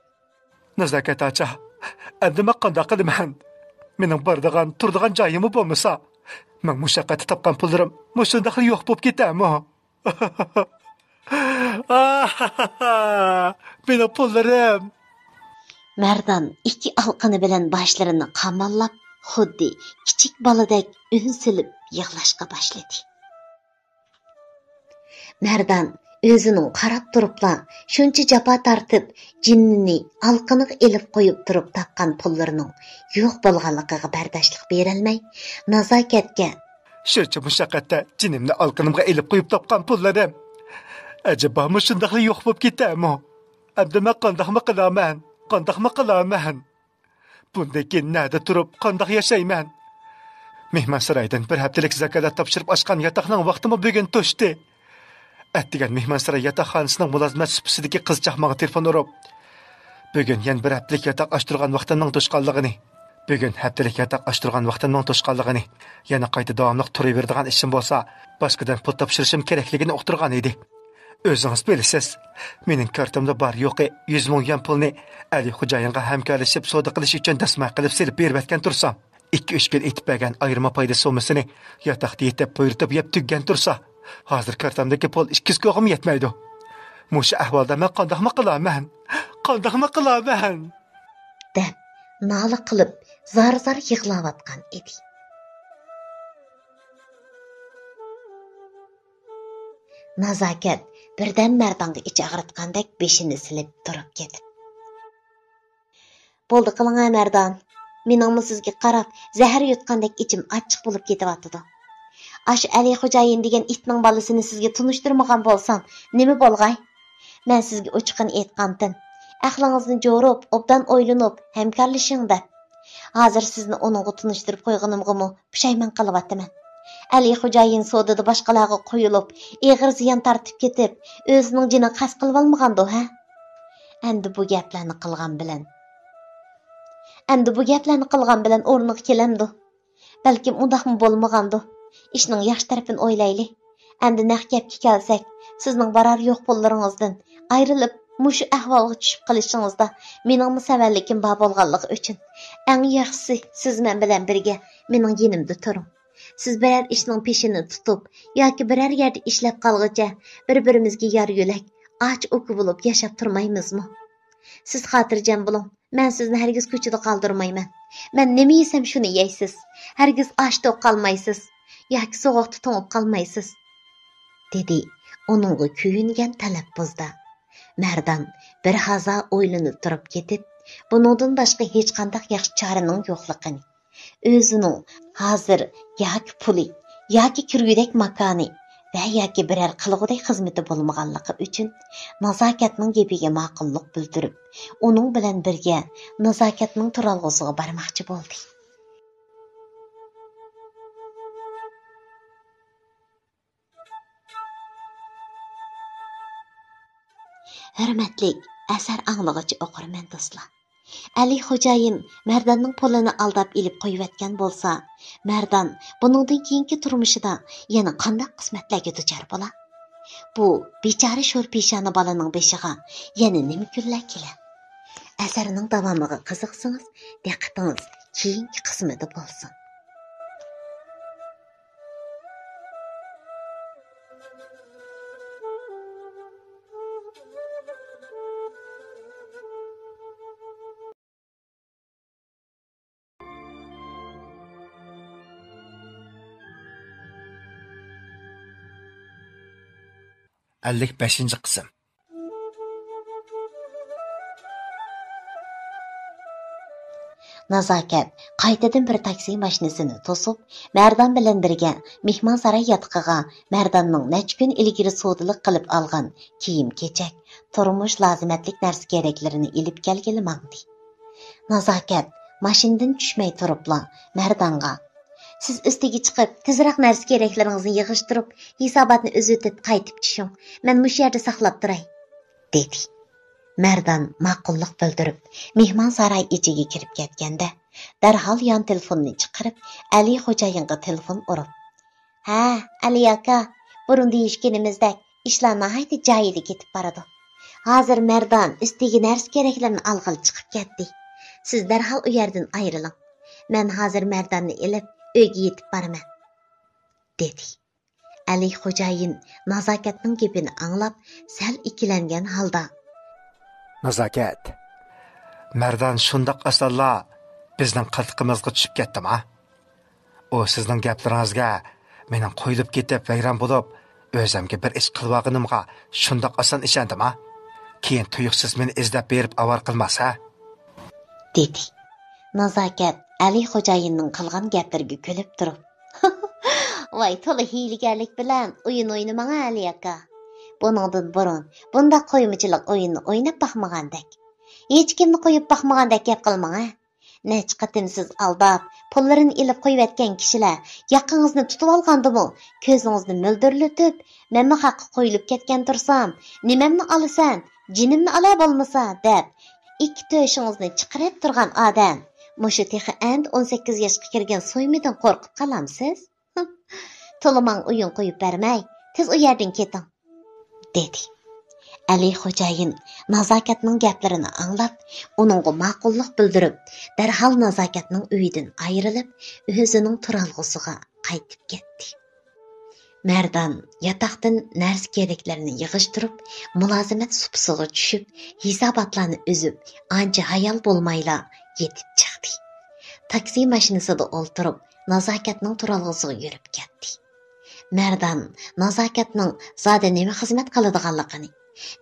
نازاكەت ئاچا، ئەمدى مەن قانداق قىلىمەن؟ مېنىڭ بارىدىغان، تۇرىدىغان جايىممۇ بولمىسا، مەن مۇشەققەتتە تاپقان پۇللىرىم مۇشۇنداقلا يوق بولۇپ كېتەرمۇ؟ مېنىڭ پۇللىرىم! مەردان ئىككى ئالىقىنى بىلەن باشلىرىنى قاماللاپ، خۇددى كىچىك بالىدەك ئۈن سېلىپ يىغلاشقا باشلىدى. مەردان ئۆزىنىڭ قاراپ تۇرۇپلا شۇنچە جاپا تارتىپ، جېنىنى ئالىقىنىغا ئېلىپ قويۇپ تۇرۇپ تاپقان پۇللىرىنىڭ يوق بولغانلىقىغا بەرداشلىق بېرەلمەي، نازاكەتكە، شۇنچە مۇشەققەتتە جېنىمنى ئالىقىنىمغا ئېلىپ قويۇپ تاپقان پۇللىرىم ئەجەبا مۇشۇنداقلا يوق بولۇپ كېتەرمۇ؟ ئەمدى مەن قانداقمۇ قىلارمەن؟ قانداقمۇ قىلارمەن؟ بۇندىن كېيىن نەدە تۇرۇپ، قانداق ياشايمەن؟ مېھمانسارايدىن بىر ھەپتىلىك زاكالەت تاپشۇرۇپ ئاچقان ياتاقنىڭ ۋاقتىمۇ بۈگۈن توشتى. ئەتىگەن مېھمانساراي ياتاقخانىسىنىڭ مۇلازىمەت سۇپىسىدىكى قىزچاق ماڭا تېلېفون ئۇرۇپ، بۈگۈن يەنە بىر ھەپتىلىك ياتاق ئاچتۇرغان ۋاقتىمنىڭ توشقانلىقىنى، بۈگۈن ھەپتىلىك ياتاق ئاچتۇرغان ۋاقتىمنىڭ توشقانلىقىنى، يەنە قايتا داۋاملىق تۇرۇۋېرىدىغان ئىشىم بولسا، باشقىدىن پۇل تاپشۇرۇشۇم كېرەكلىكىنى ئۇقتۇرغان ئىدى. ئۆزىڭىز بىلىسىز، مېنىڭ كارتامدا بار يوقى يۈز مىڭ يۈەن پۇلنى ئەلى خوجايىنغا ھەمكارلىشىپ سودا قىلىش ئۈچۈن دەسمال قىلىپ سېلىپ بېرىۋەتكەن تۇرسام، ئىككى-ئۈچ كۈن ئېتىپ بەرگەن ئايرىما پايدا سوممىسىنى ياتاقتا يېتىپ بۇيرۇتۇپ يەپ تۈگىگەن تۇرسا، ھازىر كارتامدىكى پۇل ئىككى سكوغىمۇ يەتمەيدۇ. مۇشۇ ئەھۋالدا مەن قانداقمۇ قىلارمەن؟ قانداقمۇ قىلارمەن؟ دەپ نالە قىلىپ زار-زار يىغلاۋاتقان ئىدى. نازاكەت بىردەم مەردانغا ئىچ ئاغرىتقاندەك بېشىنى سېلىپ تۇرۇپ كېتىپ، بولدى قىلىڭە مەردان، مېنىڭمۇ سىزگە قاراپ زەھەر يۇتقاندەك ئىچىم ئاچچىق بولۇپ كېتىۋاتىدۇ. ئاشۇ ئەلى خوجايىن دېگەن ئىتنىڭ بالىسىنى سىزگە تونۇشتۇرمىغان بولسام نېمە بولغاي؟ مەن سىزگە ئوچۇقىنى ئېيتقانتىم، ئەقلىڭىزنى جورۇپ، ئوبدان ئويلىنىپ ھەمكارلىشىڭ دەپ. ھازىر سىزنى ئۇنىڭغا تونۇشتۇرۇپ قويغىنىمغىمۇ پۇشايمان قىلىۋاتىمەن. ئەلى خوجايىن سودىدا باشقىلارغا قويۇلۇپ، ئېغىر زىيان تارتىپ كېتىپ، ئۆزىنىڭ جېنىغا قەست قىلىۋالمىغاندۇ، ھە؟ ئەمدى بۇ گەپلەرنى قىلغان بىلەن، ئەمدى بۇ گەپلەرنى قىلغان بىلەن ئورنىغا كېلەمدۇ؟ بەلكىم ئۇنداقمۇ بولمىغاندۇ؟ ئىشنىڭ ياخشى تەرىپىنى ئويلايلى. ئەمدى نەق گەپكە كەلسەك، سىزنىڭ بارار يوق پۇللىرىڭىزدىن ئايرىلىپ، مۇشۇ ئەھۋالغا چۈشۈپ قېلىشىڭىزدا مېنىڭمۇ سەۋەنلىكىم بار بولغانلىقى ئۈچۈن، ئەڭ ياخشىسى سىز مەن بىلەن بىرگە مېنىڭ يېنىمدا تۇرۇڭ. سىز بىرەر ئىشنىڭ پېشىنى تۇتۇپ ياكى بىرەر يەردە ئىشلەپ قالغۇچە بىر-بىرىمىزگە يار-يۆلەك، ئاچا-ئۇكا بولۇپ ياشاپ تۇرمايمىزمۇ؟ سىز خاتىرجەم بولۇڭ، مەن سىزنى ھەرگىز كوچىدا قالدۇرمايمەن. مەن نېمە يېسەم، شۇنى يەيسىز. ھەرگىز ئاچ-توق قالمايسىز ياكى سوغۇقتا توڭۇپ قالمايسىز، دېدى ئۇنىڭغا كۆيۈنگەن تەلەپپۇزدا. مەردان بىر ھازا ئويلىنىپ تۇرۇپ كېتىپ، بۇنىڭدىن باشقا ھېچقانداق ياخشى چارىنىڭ يوقلۇقىنى، ئۆزىنىڭ ھازىر ياكى پۇلى، ياكى كىرگۈدەك ماكانى ۋە ياكى بىرەر قىلغۇدەك خىزمىتى بولمىغانلىقى ئۈچۈن نازاكەتنىڭ گېپىگە ماقۇللۇق بىلدۈرۈپ، ئۇنىڭ بىلەن بىرگە نازاكەتنىڭ تۇرالغۇسىغا بارماقچى بولدى. ھۆرمەتلىك ئەسەر ئاڭلىغۇچى ئوقۇرمەن دوستلار، ئەلى خوجايىن مەرداننىڭ پۇلىنى ئالداپ ئېلىپ قويۇۋەتكەن بولسا، مەردان بۇنىڭدىن كېيىنكى تۇرمۇشىدا يەنە قانداق قىسمەتلەرگە دۇچار بولا؟ بۇ بىچارە شور پېشانە بالىنىڭ بېشىغا يەنە نېمە كۈنلەر كېلە؟ ئەسەرنىڭ داۋامىغا قىزىقسىڭىز، دىققىتىڭىز كېيىنكى قىسمىدا بولسۇن. ئەللىك بەشىنچى قىسىم. نازاكەت قايتىدىن بىر تاكسى ماشىنىسىنى توسۇپ، مەردان بىلەن بىرگە مېھمانساراي ياتىقىغا مەرداننىڭ نەچچە كۈن ئىلگىرى سودىلىق قىلىپ ئالغان كىيىم-كېچەك، تۇرمۇش لازىمەتلىك نەرسە-كېرەكلىرىنى ئېلىپ كەلگىلى ماڭدى. نازاكەت ماشىنىدىن چۈشمەي تۇرۇپلا مەردانغا، سىز ئۈستىگە چىقىپ، تېزرەك نەرسە-كېرەكلىرىڭىزنى يىغىشتۇرۇپ، ھېساباتنى ئۈزۈۋېتىپ قايتىپ چۈشۈڭ. مەن مۇشۇ يەردە ساقلاپ تۇراي، دېدى. مەردان ماقۇللۇق بىلدۈرۈپ، مېھمانساراي ئىچىگە كىرىپ كەتكەندە، دەرھال يان تېلېفوننى چىقىرىپ، ئەلى خوجايىنغا تېلېفون ئۇرۇپ، ھە، ئەلى ئاكا، بۇرۇن دېيىشكىنىمىزدەك، ئىشلار ناھايىتى جايىدا كېتىپ بارىدۇ. ھازىر مەردان ئۈستىگە نەرسە-كېرەكلىرىنى ئالغىلى چىقىپ كەتتى. سىز دەرھال ئۇ يەردىن ئايرىلىڭ. مەن ھازىر مەرداننى ئېلىپ، ئۆيگە يېتىپ بارىمەن، دېدى. ئەلى خوجايىن نازاكەتنىڭ گېپىنى ئاڭلاپ، سەل ئىككىلەنگەن ھالدا، نازاكەت، مەردان شۇنداق ئاسانلا بىزنىڭ قىلتىقىمىزغا چۈشۈپ كەتتىما؟ ئۇ سىزنىڭ گەپلىرىڭىزگە مېنىڭ قويۇلۇپ كېتىپ ۋەيران بولۇپ، ئۆزۈمگە بىر ئىش قىلىۋالغىنىمغا شۇنداق ئاسان ئىشەندىما؟ كېيىن تۇيۇقسىز مېنى ئىزدەپ بېرىپ ئاۋارە قىلماس، ھە؟ دېدى. نازاكەت ئەلى خوجايىننىڭ قىلغان گەپلىرىگە كۈلۈپ تۇرۇپ، ۋاي، تولا ھىيلىگەرلىك بىلەن ئويۇن ئوينىماڭ، ئەلى ئاكا. بۇنىڭدىن بۇرۇن بۇنداق قويمىچىلىق ئويۇننى ئويناپ باقمىغاندەك، ھېچكىمنى قويۇپ باقمىغاندەك گەپ قىلماڭ، ھە. نەچچە قېتىم سىز ئالداپ، پۇللىرىنى ئېلىپ قويۇۋەتكەن كىشىلەر ياقىڭىزنى تۇتۇۋالغاندىمۇ، كۆزىڭىزنى مۆلدۈرلىتىپ، مەنمۇ خەققە قويۇلۇپ كەتكەن تۇرسام، نېمەمنى ئالىسەن، جېنىمنى ئالا بولمىسا، دەپ، ئىككى تۆشىڭىزنى چىقىرىپ تۇرغان ئادەم، مۇشۇ تېخى ئەمدى ئون سەككىز ياشقا كىرگەن سويمىدىن قورقۇپ قالامسىز؟ تولىماڭ ئويۇن قويۇپ بەرمەي، تېز ئۇ يەردىن كېتىڭ، دېدى. ئەلى خوجايىن نازاكەتنىڭ گەپلىرىنى ئاڭلاپ، ئۇنىڭغا ماقۇللۇق بىلدۈرۈپ، دەرھال نازاكەتنىڭ ئۆيىدىن ئايرىلىپ، ئۆزىنىڭ تۇرالغۇسىغا قايتىپ كەتتى. مەردان ياتاقتىن نەرسە-كېرەكلىرىنى يىغىشتۇرۇپ، مۇلازىمەت سۇپىسىغا چۈشۈپ، ھېساباتلارنى ئۈزۈپ، ئانچە ھايال بولمايلا يېتىپ چىقتى. تاكسى ماشىنىسىدا ئولتۇرۇپ، نازاكەتنىڭ تۇرالغۇسىغا يۈرۈپ كەتتى. مەردان نازاكەتنىڭ زادى نېمە خىزمەت قىلىدىغانلىقىنى،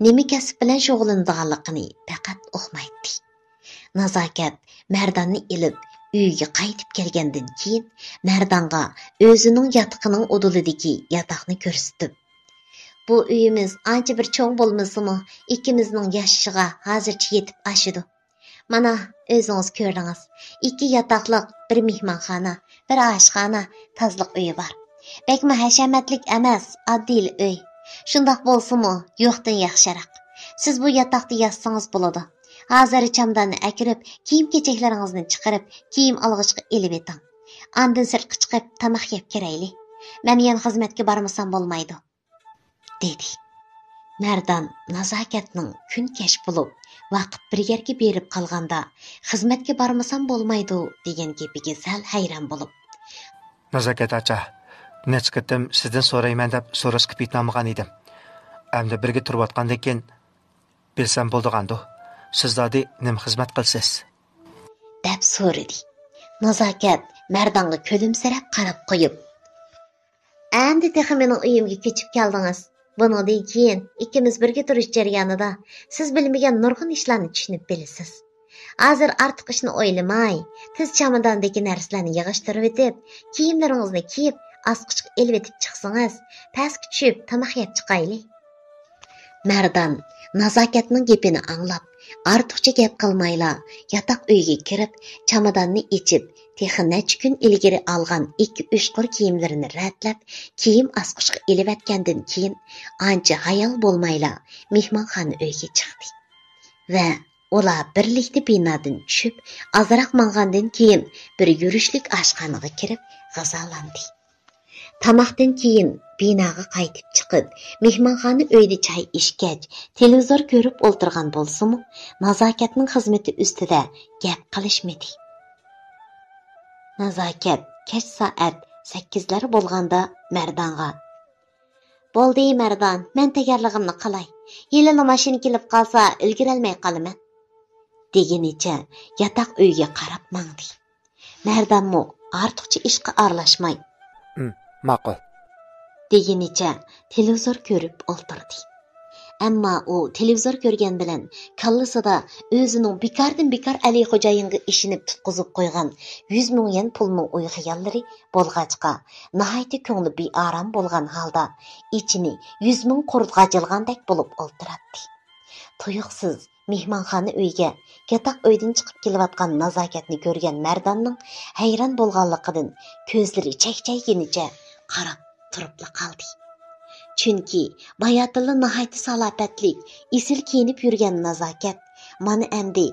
نېمە كەسىپ بىلەن شۇغۇللىنىدىغانلىقىنى پەقەت ئۇقمايتتى. نازاكەت مەرداننى ئېلىپ ئۆيىگە قايتىپ كەلگەندىن كېيىن، مەردانغا ئۆزىنىڭ ياتىقىنىڭ ئۇدۇلىدىكى ياتاقنى كۆرسىتىپ، بۇ ئۆيىمىز ئانچە بىر چوڭ بولمىسىمۇ، ئىككىمىزنىڭ ياشىشىغا ھازىرچە يېتىپ ئاشىدۇ. مانا، ئۆزىڭىز كۆردىڭىز، ئىككى ياتاقلىق، بىر مېھمانخانا، بىر ئاشخانا، تازىلىق ئۆيى بار. بەكمۇ ھەشەمەتلىك ئەمەس، ئاددىيلا ئۆي. شۇنداق بولسىمۇ، يوقتىن ياخشىراق. سىز بۇ ياتاقتا ياتسىڭىز بولىدۇ. ھازىر چامداننى ئەكىرىپ، كىيىم-كېچەكلىرىڭىزنى چىقىرىپ، كىيىم ئالغۇچقا ئېلىۋېتىڭ. ئاندىن سىرتقا چىقىپ، تاماق يەپ كىرەيلى. مەن يەنە خىزمەتكە بارمىسام بولمايدۇ، دېدى. مەردان نازاكەتنىڭ كۈن كەچ بولۇپ، ۋاقىت بىر يەرگە بېرىپ قالغاندا، خىزمەتكە بارمىسام بولمايدۇ، دېگەن گېپىگە سەل ھەيران بولۇپ، نازاكەت ئاچا، نەچچە قېتىم سىزدىن سورايمەن دەپ سوراشقا پېتىنالمىغان ئىدىم. ئەمدى بىرگە تۇرۇۋاتقاندىن كېيىن بىلسەم بولىدىغاندۇ، سىز زادى نېمە خىزمەت قىلىسىز؟ دەپ سورىدى. نازاكەت مەردانغا كۈلۈمسىرەپ قاراپ قويۇپ، ئەمدى تېخى مېنىڭ ئۆيۈمگە كۆچۈپ كەلدىڭىز. بۇنىڭدىن كېيىن ئىككىمىز بىرگە تۇرۇش جەريانىدا سىز بىلمىگەن نۇرغۇن ئىشلارنى چۈشىنىپ بىلىسىز. ھازىر ئارتۇق ئىشنى ئويلىماي، تېز چاماداندىكى نەرسىلەرنى يىغىشتۇرۇۋېتىپ، كىيىملىرىڭىزنى كىيىپ، ئاسقۇچقا ئېلىۋېتىپ چىقسىڭىز، پەسكە چۈشۈپ تاماق يەپ چىقايلى. مەردان نازاكەتنىڭ گېپىنى ئاڭلاپ، ئارتۇقچە گەپ قىلمايلا، ياتاق ئۆيگە كىرىپ، چاماداننى ئېچىپ، تېخى نەچچە كۈن ئىلگىرى ئالغان ئىككى ئۈچ قۇر كىيىملىرىنى رەتلەپ، كىيىم ئاسقۇچقا ئېلىۋەتكەندىن كېيىن، ئانچە ھايال بولمايلا مېھمانخانا ئۆيگە چىقتى. ۋە ئۇلار بىرلىكتە بىنادىن چۈشۈپ، ئازراق ماڭغاندىن كېيىن، بىر يۈرۈشلۈك ئاشخانىغا كىرىپ غىزالاندى. تاماقتىن كېيىن بىناغا قايتىپ چىقىپ، مېھمانخانا ئۆيدە چاي ئىچكەچ، تېلېۋىزور كۆرۈپ ئولتۇرغان بولسىمۇ، نازاكەتنىڭ خىزمىتى ئۈستىدە گەپ قىلىشمىدى. نازاكەت كەچ سائەت سەككىزلەر بولغاندا مەردانغا: «بولدى، مەردان، مەن تەييارلىقىمنى قىلاي. ھېلىلا ماشىنا كېلىپ قالسا، ئۈلگۈرەلمەي قالىمەن.» دېگىنىچە ياتاق ئۆيگە قاراپ ماڭدى. مەردانمۇ ئارتۇقچە ئىشقا ئارىلاشماي، «ھىم، ماقۇل.» دېگىنىچە تېلېۋىزور كۆرۈپ ئولتۇردى. ئەمما ئۇ تېلېۋىزور كۆرگەن بىلەن كاللىسىدا ئۆزىنىڭ بىكاردىن بىكار ئەلى خوجايىنغا ئىشىنىپ تۇتقۇزۇپ قويغان يۈز مىڭ يۈەن پۇلنىڭ ئوي-خىياللىرى بولغاچقا، ناھايىتى كۆڭلى بىئارام بولغان ھالدا ئىچىنى يۈز مىڭ قۇرت غاجىلىغاندەك بولۇپ ئولتۇراتتى. تۇيۇقسىز مېھمانخانا ئۆيگە ياتاق ئۆيدىن چىقىپ كېلىۋاتقان نازاكەتنى كۆرگەن مەرداننىڭ ھەيران بولغانلىقىدىن كۆزلىرى چەكچەيگىنىچە قاراپ تۇرۇپلا قالدى. چۈنكى باياتىنلا ناھايىتى سالاپەتلىك، ئېسىل كىيىنىپ يۈرگەن نازاكەت مانا ئەمدى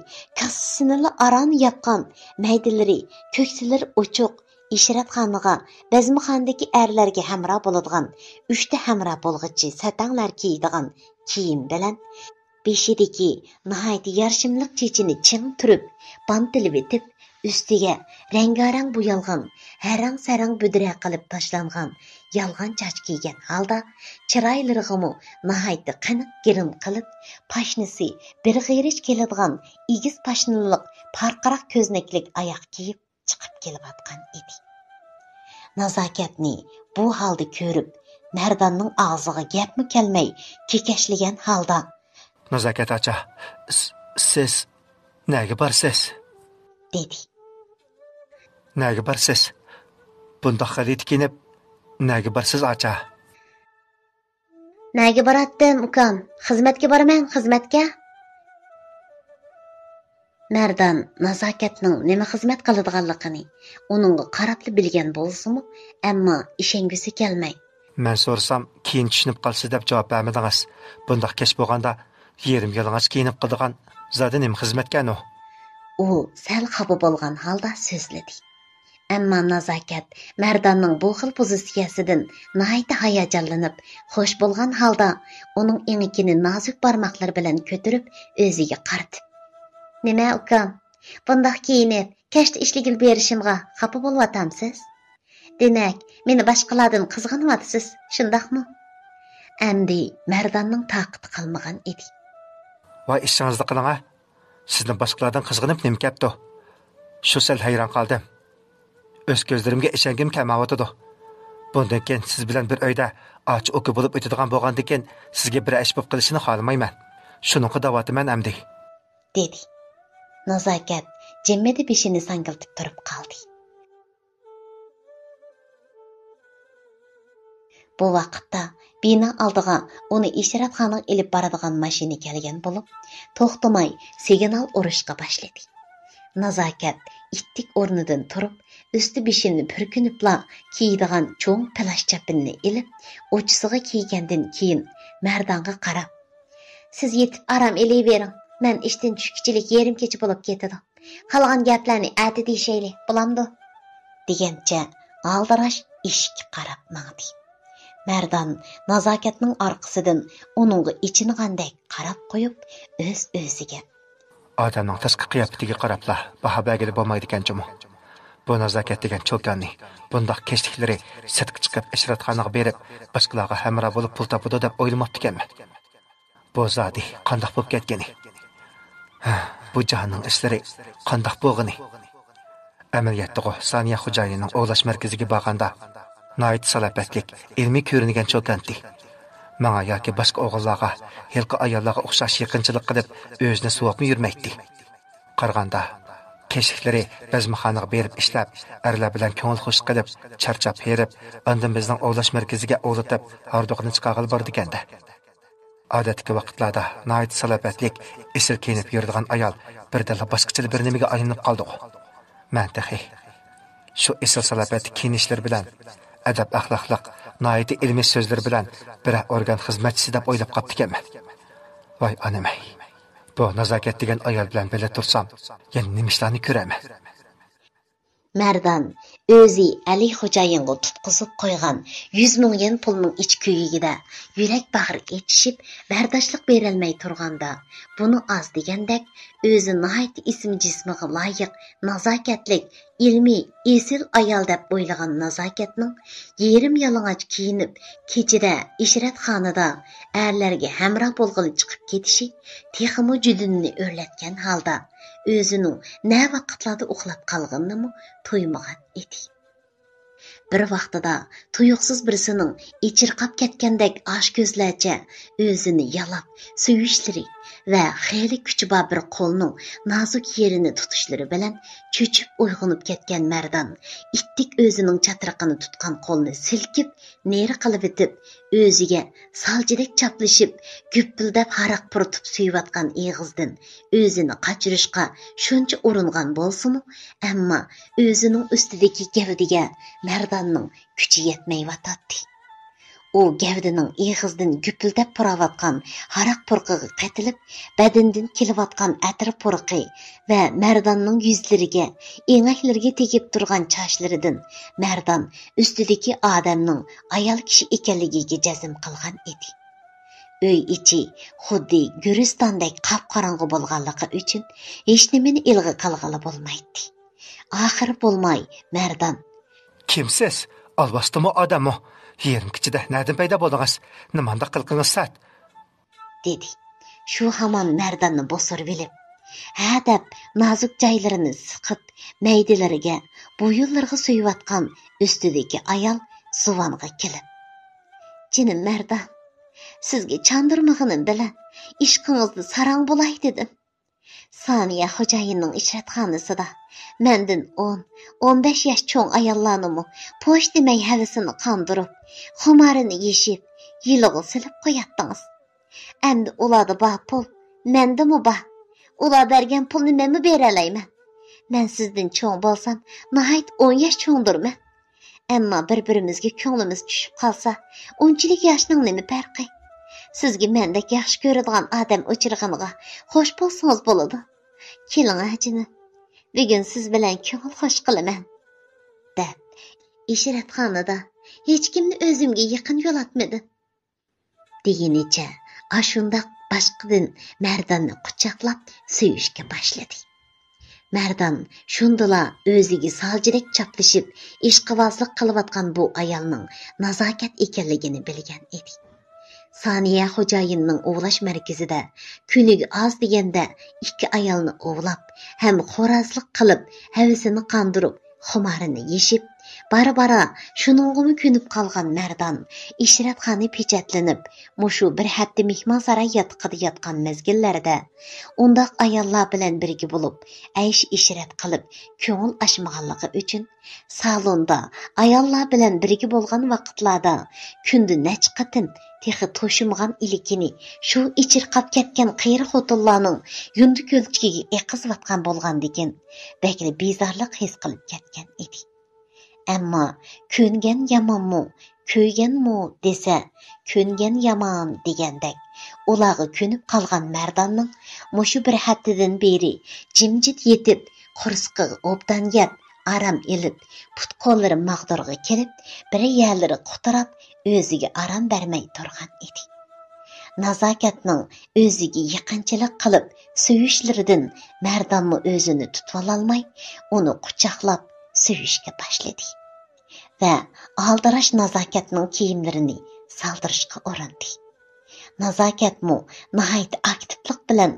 كاسىسىنىلا ئاران ياپقان، مەيدىلىرى، كۆكسىلىرى ئوچۇق، ئىشرەتخانىغا، بەزمىخانىدىكى ئەرلەرگە ھەمراھ بولىدىغان ئۈچتە ھەمراھ بولغۇچى سەتەڭلەر كىيىدىغان كىيىم بىلەن، بېشىدىكى ناھايىتى يارىشىملىق چېچىنى چىڭ تۈرۈپ، بانتىلىۋېتىپ، ئۈستىگە رەڭگارەڭ بويالغان، ھەرەڭ-سەرەڭ بۈدرە قىلىپ تاشلانغان يالغان چاچ كىيگەن ھالدا، چىرايلىرىغىمۇ ناھايىتى قېنىق گىرىم قىلىپ، پاشنىسى بىر غېرىچ كېلىدىغان ئېگىز پاشنىلىق پارقىراق كۆزنەكلىك ئاياغ كىيىپ، چىقىپ كېلىۋاتقان ئىدى. نازاكەتنى بۇ ھالدا كۆرۈپ، مەرداننىڭ ئاغزىغا گەپمۇ كەلمەي، كېكەچلىگەن ھالدا، «نازاكەت ئاچا، س-، سىز نەگە بارسىز؟» دېدى. «نەگە بارسىز؟ بۇنداق غەلىتە كىيىنىپ نەگە بارسىز، ئاچا؟» «نەگە باراتتىم، ئۇكام؟ خىزمەتكە بارىمەن، خىزمەتكە.» مەردان نازاكەتنىڭ نېمە خىزمەت قىلىدىغانلىقىنى ئۇنىڭغا قاراپلا بىلگەن بولسىمۇ، ئەمما ئىشەنگۈسى كەلمەي، «مەن سورىسام، كېيىن چۈشىنىپ قالىسىز دەپ جاۋاب بەرمىدىڭىز. بۇنداق كەچ بولغاندا يېرىم يالىڭاچ كىيىنىپ قىلىدىغان زادى نېمە خىزمەتكەن ئۇ؟» ئۇ سەل خاپا بولغان ھالدا سۆزلىدى. ئەمما نازاكەت مەرداننىڭ بۇ خىل پوزىتسىيەسىدىن ناھايىتى ھاياجانلىنىپ، خوش بولغان ھالدا ئۇنىڭ ئېڭىكىنى نازۇك بارماقلىرى بىلەن كۆتۈرۈپ ئۆزىگە قارىتىپ، «نېمە ئۇكام، بۇنداق كىيىنىپ كەچتە ئىشلىگىلى بېرىشىمغا خاپا بولۇۋاتامسىز؟ دېمەك، مېنى باشقىلاردىن قىزغىنىۋاتىسىز، شۇنداقمۇ؟» ئەمدى مەرداننىڭ تاقىتى قالمىغان ئىدى. «ۋاي ئىشىڭىزنى قىلىڭ ھە! سىزنى باشقىلاردىن قىزغىنىپ نېمە كەپتۇ؟ شۇ سەل ھەيران قالدىم. ئۆز كۆزلىرىمگە ئىشەنگۈم كەلمەيۋاتىدۇ. بۇندىن كېيىن سىز بىلەن بىر ئۆيدە ئاچا-ئۇكا بولۇپ ئۆتىدىغان بولغاندىكىن، سىزگە بىر ئىش بولۇپ قېلىشىنى خالىمايمەن. شۇنىڭغا دەۋاتىمەن ئەمدى.» دېدى. نازاكەت جىممىدە بېشىنى ساڭگىلتىپ تۇرۇپ قالدى. بۇ ۋاقىتتا بىنا ئالدىغا ئۇنى ئىشرەتخانىغا ئېلىپ بارىدىغان ماشىنا كەلگەن بولۇپ، توختىماي سىگنال ئۇرۇشقا باشلىدى. نازاكەت ئىتتىك ئورنىدىن تۇرۇپ، ئۈستى بېشىنى پۈركىنىپلا كىيىدىغان چوڭ پىلاش چاپىنىنى ئېلىپ، ئۇچىسىغا كىيگەندىن كېيىن مەردانغا قاراپ، «سىز يېتىپ ئارام ئېلىۋېرىڭ، مەن ئىشتىن چۈشكۈچىلىك يېرىم كېچە بولۇپ كېتىدۇ. قالغان گەپلەرنى ئەتە دېيىشەيلى، بولامدۇ؟» دېگەنچە ئالدىراش ئىشىككە قاراپ ماڭدى. مەردان نازاكەتنىڭ ئارقىسىدىن ئۇنىڭغا ئېچىنغاندەك قاراپ قويۇپ، ئۆز-ئۆزىگە، «ئادەمنىڭ تاشقى قىياپىتىگە قاراپلا باھا بەرگىلى بولمايدىكەن جۇمۇ. بۇ نازاكەت دېگەن چوكاننى بۇنداق كەچلىكلىرى سىرتقا چىقىپ، ئىشرەتخانىغا بېرىپ، باشقىلارغا ھەمراھ بولۇپ پۇل تاپىدۇ دەپ ئويلىماپتىكەنمەن. بۇ زادى قانداق بولۇپ كەتكىنى؟ ھە، بۇ جاھاننىڭ ئىشلىرى قانداق بولغىنى؟» ئەمەلىيەتتىغۇ سانىيە خوجايىننىڭ ئوۋلاش مەركىزىگە بارغاندا، ناھايىتى سالاپەتلىك، ئىلمىي كۆرۈنگەن چوكانتى. ماڭا ياكى باشقا ئوغۇللارغا، ھېلىقى ئاياللارغا ئوخشاش يېقىنچىلىق قىلىپ، ئۆزىنى سۇۋاپمۇ يۈرمەيتتى. قارىغاندا، كەچلىكلىرى بەزمىخانىغا بېرىپ ئىشلەپ، ئەرلەر بىلەن كۆڭۈل خۇش قىلىپ، چارچاپ ھېرىپ، ئاندىن بىزنىڭ ئوۋلاش مەركىزىگە ئوۋلىتىپ، ھاردۇقىنى چىقارغىلى بارىدىكەن-دە. ئادەتتىكى ۋاقىتلاردا ناھايىتى سالاپەتلىك، ئېسىل كىيىنىپ يۈرىدىغان ئايال بىردەنلا باشقىچىلا بىر نېمىگە ئايلىنىپ قالدىغۇ. مەن تېخى شۇ ئېسىل سالاپەتلىك كىيىنىشلىرى بىلەن، ئەدەپ-ئەخلاقلىق، ناھايىتى ئىلمىي سۆزلىرى بىلەن بىرەر ئورگان خىزمەتچىسى دەپ ئويلاپ قاپتىكەنمەن. ۋاي ئانام-ئەي! بۇ نازاكەت دېگەن ئايال بىلەن بىللە تۇرسام، يەنە نېمە ئىشلارنى كۆرەرمەن؟ مەردان ئۆزى ئەلى خوجايىنغا تۇتقۇزۇپ قويغان يۈز مىڭ يۈەن پۇلنىڭ ئىچ كۆيۈكىدە يۈرەك باغرى ئېچىشىپ، بەرداشلىق بېرەلمەي تۇرغاندا، بۇنى ئاز دېگەندەك، ئۆزى ناھايىتى ئىسىم-جىسمىغا لايىق، نازاكەتلىك، ئىلمىي، ئېسىل ئايال دەپ ئويلىغان نازاكەتنىڭ يېرىم يالىڭاچ كىيىنىپ، كېچىدە ئىشرەتخانىدا ئەرلەرگە ھەمراھ بولغىلى چىقىپ كېتىشى تېخىمۇ جۇدۇنىنى ئۆرلەتكەن ھالدا، ئۆزىنىڭ نە ۋاقىتلاردا ئۇخلاپ قالغىنىنىمۇ تۇيمىغان ئىدى. بىر ۋاقتىدا تۇيۇقسىز بىرسىنىڭ ئېچىرقاپ كەتكەندەك ئاچ كۆزلەرچە ئۆزىنى يالاپ سۆيۈشلىرى ۋە خېلى كۈچى بار بىر قولنىڭ نازۇك يېرىنى تۇتۇشلىرى بىلەن چۆچۈپ ئويغىنىپ كەتكەن مەردان ئىتتىك ئۆزىنىڭ چاترىقىنى تۇتقان قولىنى سىلكىپ نېرى قىلىۋېتىپ، ئۆزىگە سالچىدەك چاپلىشىپ، گۈپپىلدەپ ھاراق پۇرىتىپ سۆيۈۋاتقان ئېغىزدىن ئۆزىنى قاچۇرۇشقا شۇنچە ئۇرۇنغان بولسىمۇ، ئەمما ئۆزىنىڭ ئۈستىدىكى گەۋدىگە مەرداننىڭ كۈچى يەتمەيۋاتاتتى. ئۇ گەۋدىنىڭ ئېغىزىدىن گۈپۈلدەپ پۇراۋاتقان ھاراق پۇرىقىغا قېتىلىپ، بەدىنىدىن كېلىۋاتقان ئەتىر پۇرىقى ۋە مەرداننىڭ يۈزلىرىگە، ئېڭەكلىرىگە تېگىپ تۇرغان چاچلىرىدىن مەردان ئۈستىدىكى ئادەمنىڭ ئايال كىشى ئىكەنلىكىگە جەزم قىلغان ئىدى. ئۆي ئىچى خۇددى گۈلىستاندەك قاپقاراڭغۇ بولغانلىقى ئۈچۈن، ھېچنېمىنى ئىلغا قىلغىلى بولمايتتى. ئاخىرى بولماي مەردان: «كىمسىز؟ ئالۋاستىمۇ، ئادەممۇ؟ يېرىم كېچىدە نەدىن پەيدا بولدىڭىز؟ نېمانداق قىلقىڭىز سەت؟» دېدى. شۇ ھامان مەرداننى بوسۇرۇۋېلىپ، ھە دەپ نازۇك جايلىرىنى سىقىپ، مەيدىلىرىگە، بويۇنلىرىغا سۆيۈۋاتقان ئۈستىدىكى ئايال زۇۋانغا كېلىپ: «جېنىم مەردان، سىزگە چاندۇرمىغىنىم بىلەن ئىشقىڭىزدا ساراڭ بولاي دېدىم. سانىيە خوجايىننىڭ ئىشرەتخانىسىدا مەندىن ئون، ئون بەش ياش چوڭ ئاياللارنىمۇ پوش دېمەي ھەۋىسىنى قاندۇرۇپ، خۇمارىنى يېشىپ، يىلىغا سېلىپ قوياتتىڭىز. ئەمدى ئۇلاردا بار پۇل مەندىمۇ بار. ئۇلار بەرگەن پۇلنى مەنمۇ بېرەلەيمەن. مەن سىزدىن چوڭ بولسام، ناھايىتى ئون ياش چوڭدۇرمەن. ئەمما بىر-بىرىمىزگە كۆڭلىمىز چۈشۈپ قالسا، ئۇنچىلىك ياشنىڭ نېمە پەرقى؟ سىزگە مەندەك ياخشى كۆرىدىغان ئادەم ئۇچرىغىنىغا خوش بولسىڭىز بولىدۇ. كېلىڭە جېنىم، بۈگۈن سىز بىلەن كۆڭۈل خوش قىلىمەن» دەپ، ئىشرەتخانىدا ھېچكىمنى ئۆزۈمگە يېقىن يولاتمىدىم. دېگىنىچە ئاشۇنداق باشقىدىن مەرداننى قۇچاقلاپ سۆيۈشكە باشلىدى. مەردان شۇندىلا ئۆزىگە سالچىدەك چاپلىشىپ ئىشقىۋازلىق قىلىۋاتقان بۇ ئايالنىڭ نازاكەت ئىكەنلىكىنى بىلگەن ئىدى. سانىيە خوجايىننىڭ ئوۋلاش مەركىزىدە كۈنىگە ئاز دېگەندە ئىككى ئايالنى ئوۋلاپ ھەم خورازلىق قىلىپ، ھەۋىسىنى قاندۇرۇپ، خۇمارىنى يېشىپ، بارا-بارا شۇنىڭغىمۇ كۆنۈپ قالغان مەردان ئىشرەتخانا پېچەتلىنىپ، مۇشۇ بىر ھەپتە مېھمانساراي ياتىقىدا ياتقان مەزگىللەردە، ئۇنداق ئاياللار بىلەن بىرگە بولۇپ، ئەيش-ئىشرەت قىلىپ، كۆڭۈل ئاچمىغانلىقى ئۈچۈن، سالوندا ئاياللار بىلەن بىرگە بولغان ۋاقىتلاردا كۈندە نەچچە قېتىم تېخى توشۇمىغان ئىلىكىنى شۇ ئېچىرقاپ كەتكەن قېرى خوتۇنلارنىڭ يۇندى كۆلچىكىگە ئېقىزىۋاتقان بولغاندىكىن، بەكلا بىزارلىق ھېس قىلىپ كەتكەن ئىدى. ئەمما كۆنگەن يامانمۇ، كۆيگەنمۇ دېسە، كۆنگەن يامان دېگەندەك، ئۇلارغا كۆنۈپ قالغان مەرداننىڭ مۇشۇ بىر ھەپتىدىن بېرى جىمجىت يېتىپ، قورسىقىغا ئوبدان يەپ، ئارام ئېلىپ، پۇت-قوللىرى ماغدۇرغا كېلىپ، بىر يەرلىرى قۇتراپ، ئۆزىگە ئارام بەرمەي تۇرغان ئىدى. نازاكەتنىڭ ئۆزىگە يېقىنچىلىق قىلىپ سۆيۈشلىرىدىن مەردانمۇ ئۆزىنى تۇتۇۋالالماي، ئۇنى قۇچاقلاپ سۆيۈشكە باشلىدى ۋە ئالدىراش نازاكەتنىڭ كىيىملىرىنى سالدۇرۇشقا ئۇرۇندى. نازاكەتمۇ ناھايىتى ئاكتىپلىق بىلەن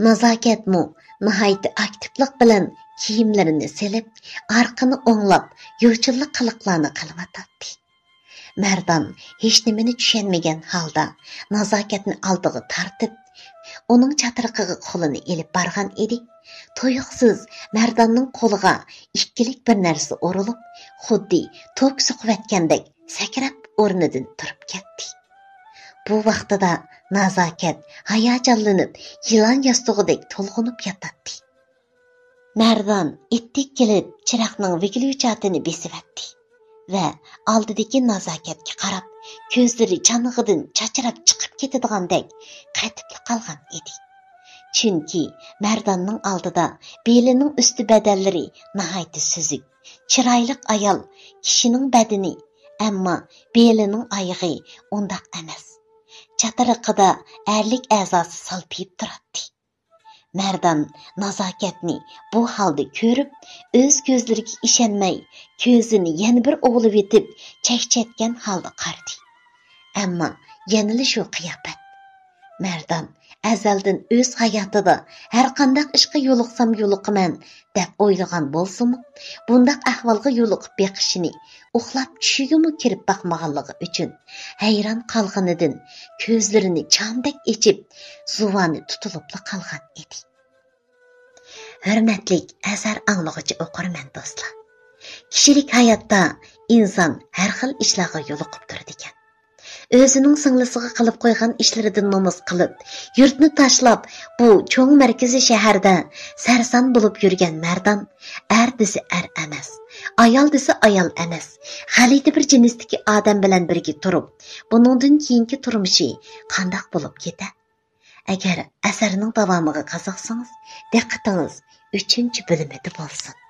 نازاكەتمۇ ناھايىتى ئاكتىپلىق بىلەن كىيىملىرىنى سېلىپ، ئارقىنى ئوڭلاپ، يوچۇنلۇق قىلىقلارنى قىلىۋاتاتتى. مەردان ھېچنېمىنى چۈشەنمىگەن ھالدا نازاكەتنى ئالدىغا تارتىپ، ئۇنىڭ چاترىقىغا قولىنى ئېلىپ بارغان ئىدى. تۇيۇقسىز مەرداننىڭ قولىغا ئىككىلىك بىر نەرسە ئۇرۇلۇپ، خۇددى توك سوقۇۋەتكەندەك سەكرەپ ئورنىدىن تۇرۇپ كەتتى. بۇ ۋاقتىدا نازاكەت ھاياجانلىنىپ، يىلان ياستۇقىدەك تولغىنىپ ياتاتتى. مەردان ئىتتىك كېلىپ، چىراغنىڭ ۋىگىلۋىچاتىنى بېسىۋەتتى ۋە ئالدىدىكى نازاكەتكە قاراپ، كۆزلىرى چانىغىدىن چاچراپ چىقىپ كېتىدىغاندەك قېتىپلا قالغان ئىدى. چۈنكى مەرداننىڭ ئالدىدا بېلىنىڭ ئۈستى بەدەنلىرى ناھايىتى سۈزۈك، چىرايلىق ئايال كىشىنىڭ بەدىنى، ئەمما بېلىنىڭ ئايىغى ئۇنداق ئەمەس. چاتىرىقىدا ئەرلىك ئەزاسى سالپىيىپ تۇراتتى. مەردان نازاكەتنى بۇ ھالدا كۆرۈپ، ئۆز كۆزلىرىگە ئىشەنمەي، كۆزىنى يەنە بىر ئۇۋىلىۋېتىپ، چەكچەيتكەن ھالدا قارىدى. ئەمما يەنىلا شۇ قىياپەت. مەردان ئەزەلدىن ئۆز ھاياتىدا ھەرقانداق ئىشقا يولۇقسام يولۇقىمەن دەپ ئويلىغان بولسىمۇ، بۇنداق ئەھۋالغا يولۇقۇپ بېقىشىنى ئۇخلاپ چۈشىگىمۇ كىرىپ باقمىغانلىقى ئۈچۈن، ھەيران قالغىنىدىن كۆزلىرىنى چامدەك ئېچىپ، زۇۋانى تۇتۇلۇپلا قالغان ئىدى. ھۆرمەتلىك ئەسەر ئاڭلىغۇچى ئوقۇرمەن دوستلار! كىشىلىك ھاياتتا ئىنسان ھەر خىل ئىشلارغا يولۇقۇپ تۇرىدىكەن. ئۆزىنىڭ سىڭلىسىغا قىلىپ قويغان ئىشلىرىدىن نومۇس قىلىپ، يۇرتنى تاشلاپ، بۇ چوڭ مەركىزىي شەھەردە سەرسان بولۇپ يۈرگەن مەردان، ئەر دېسە ئەر ئەمەس، ئايال دېسە ئايال ئەمەس، غەلىتە بىر جىنستىكى ئادەم بىلەن بىرگە تۇرۇپ، بۇنىڭدىن كېيىنكى تۇرمۇشى قانداق بولۇپ كېتە؟ ئەگەر ئەسەرنىڭ داۋامىغا قىزىقسىڭىز، دىققىتىڭىز ئۈچىنچى بۆلۈمىدە بولسۇن.